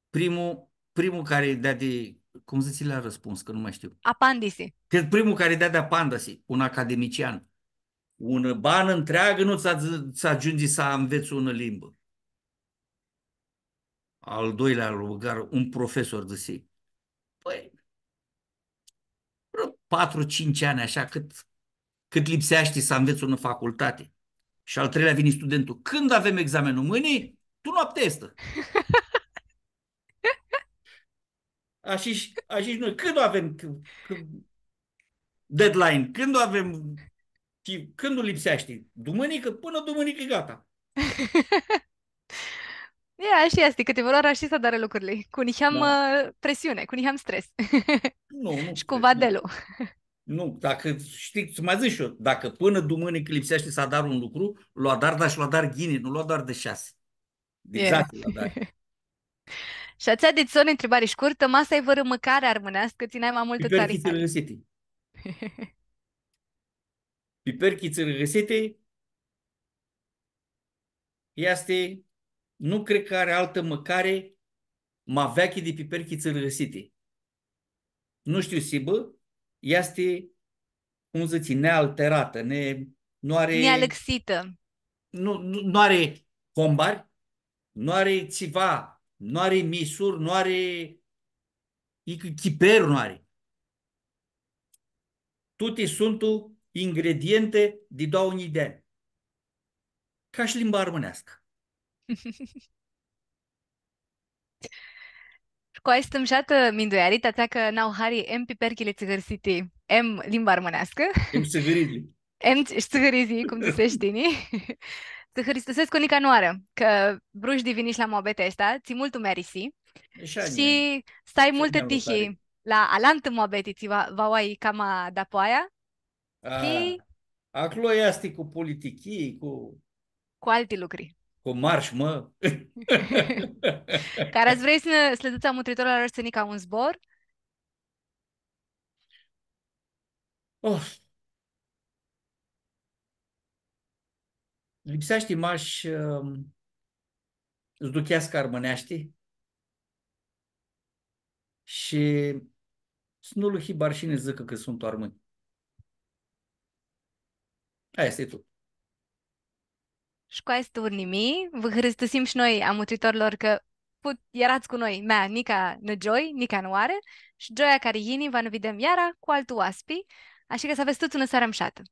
Primul, primul cari deadi, cum dzãtsi la răspuns, cã nu mai shtiu. Apandisi. Cred primul cari deadi apandisi, un academician. Unã banã ntreagã nu tsã, tsã agiundzi s-anvets unã limbã. Al doilea lu bãgarã, un profesor, dzãsi, pãi, vreo patru, cinci anj, ashi, cãt, cãt lipseashti s-anvets unã facultati. Shi al treilea vini studentul. Cãndu avem examenul? Mãni? Tu noaptea aestã. Ashi shi, ashi shi noi. Cãndu avem c-, c-, deadline? Cãndu avem, chi-, cãndu lipseashti? Dumãnicã? Pãnã dumãnicã e gata. E, ashi easti, cãtivãrãoarã ashi s-adarã lucrili, cu niheam, Da. ã, presiuni, cu niheam stres. Nu, nu Shi cu stres, nu. vadelu. Nu, dacã, shtii, tsã ma dzãc shi eu, dacã pãnã dumãnicã lipseashti s-adar un lucru, lu adar, dar shi lu adar ghini, nu lu adar di shasi. Di E. dzatsi lu adar. Shi atsea dit soni ntribari shcurtã, ma s-ai vãrã mãcari armãneascã, tsi nai ma multu tsã ari Piperchi hari. tsãrãhãsiti. Piperchi tsãrãhãsiti easti, nu cred cã ari altã mãcari ma veaclji di piperchi tsãrãhãsiti. Nu shtiu s-hibã, easti, cum dzãtsi, nealteratã, ne-, nu ari... Nealãxitã. Nu, nu, nu ari combari, nu ari tsiva, nu ari misuri, nu ari, icã chiper nu ari. Tuti suntu ingrediente di doauã njilji di anj. Ca shi limba armãneascã. Cu aestã mushatã mindueari, ti atsea cã n-au hari em piperchili tsãhãrsiti, em limba armãneascã, em tsãhãrizlji, em ts-, shi tsãhãrizlji, cum dzãsesh tini. Tsã hãristusescu nica nãoarã, cã vrush di vinish la muabetea aestã, tsi multu mi-arisi. Shi s-ai multã tihi la alantã muabeti, tsi va, va u ai cama dapoaia. Shi aclo easti cu politichii, cu cu alti lucri. Cu marsh, mã. Cara s-vrei s-nã, s-lã dzãts a mutritorlor s-nã nica un zbor? Of. Lipseashti mash, ãm, s-ducheascã armãneashti shi s-nu lã hibã arshini s-dzãcã cã suntu armãnj. Aestã e tut. Shi cu aestã urnimii, vã hãristusim shi noi a mutritorlor cã put-, earats cu noi, mea, nica nã gioi, nica nãoarã, shi gioia cari yini va nã videm iara cu altu oaspi, ashi cã s-avets tuts unã searã mushatã.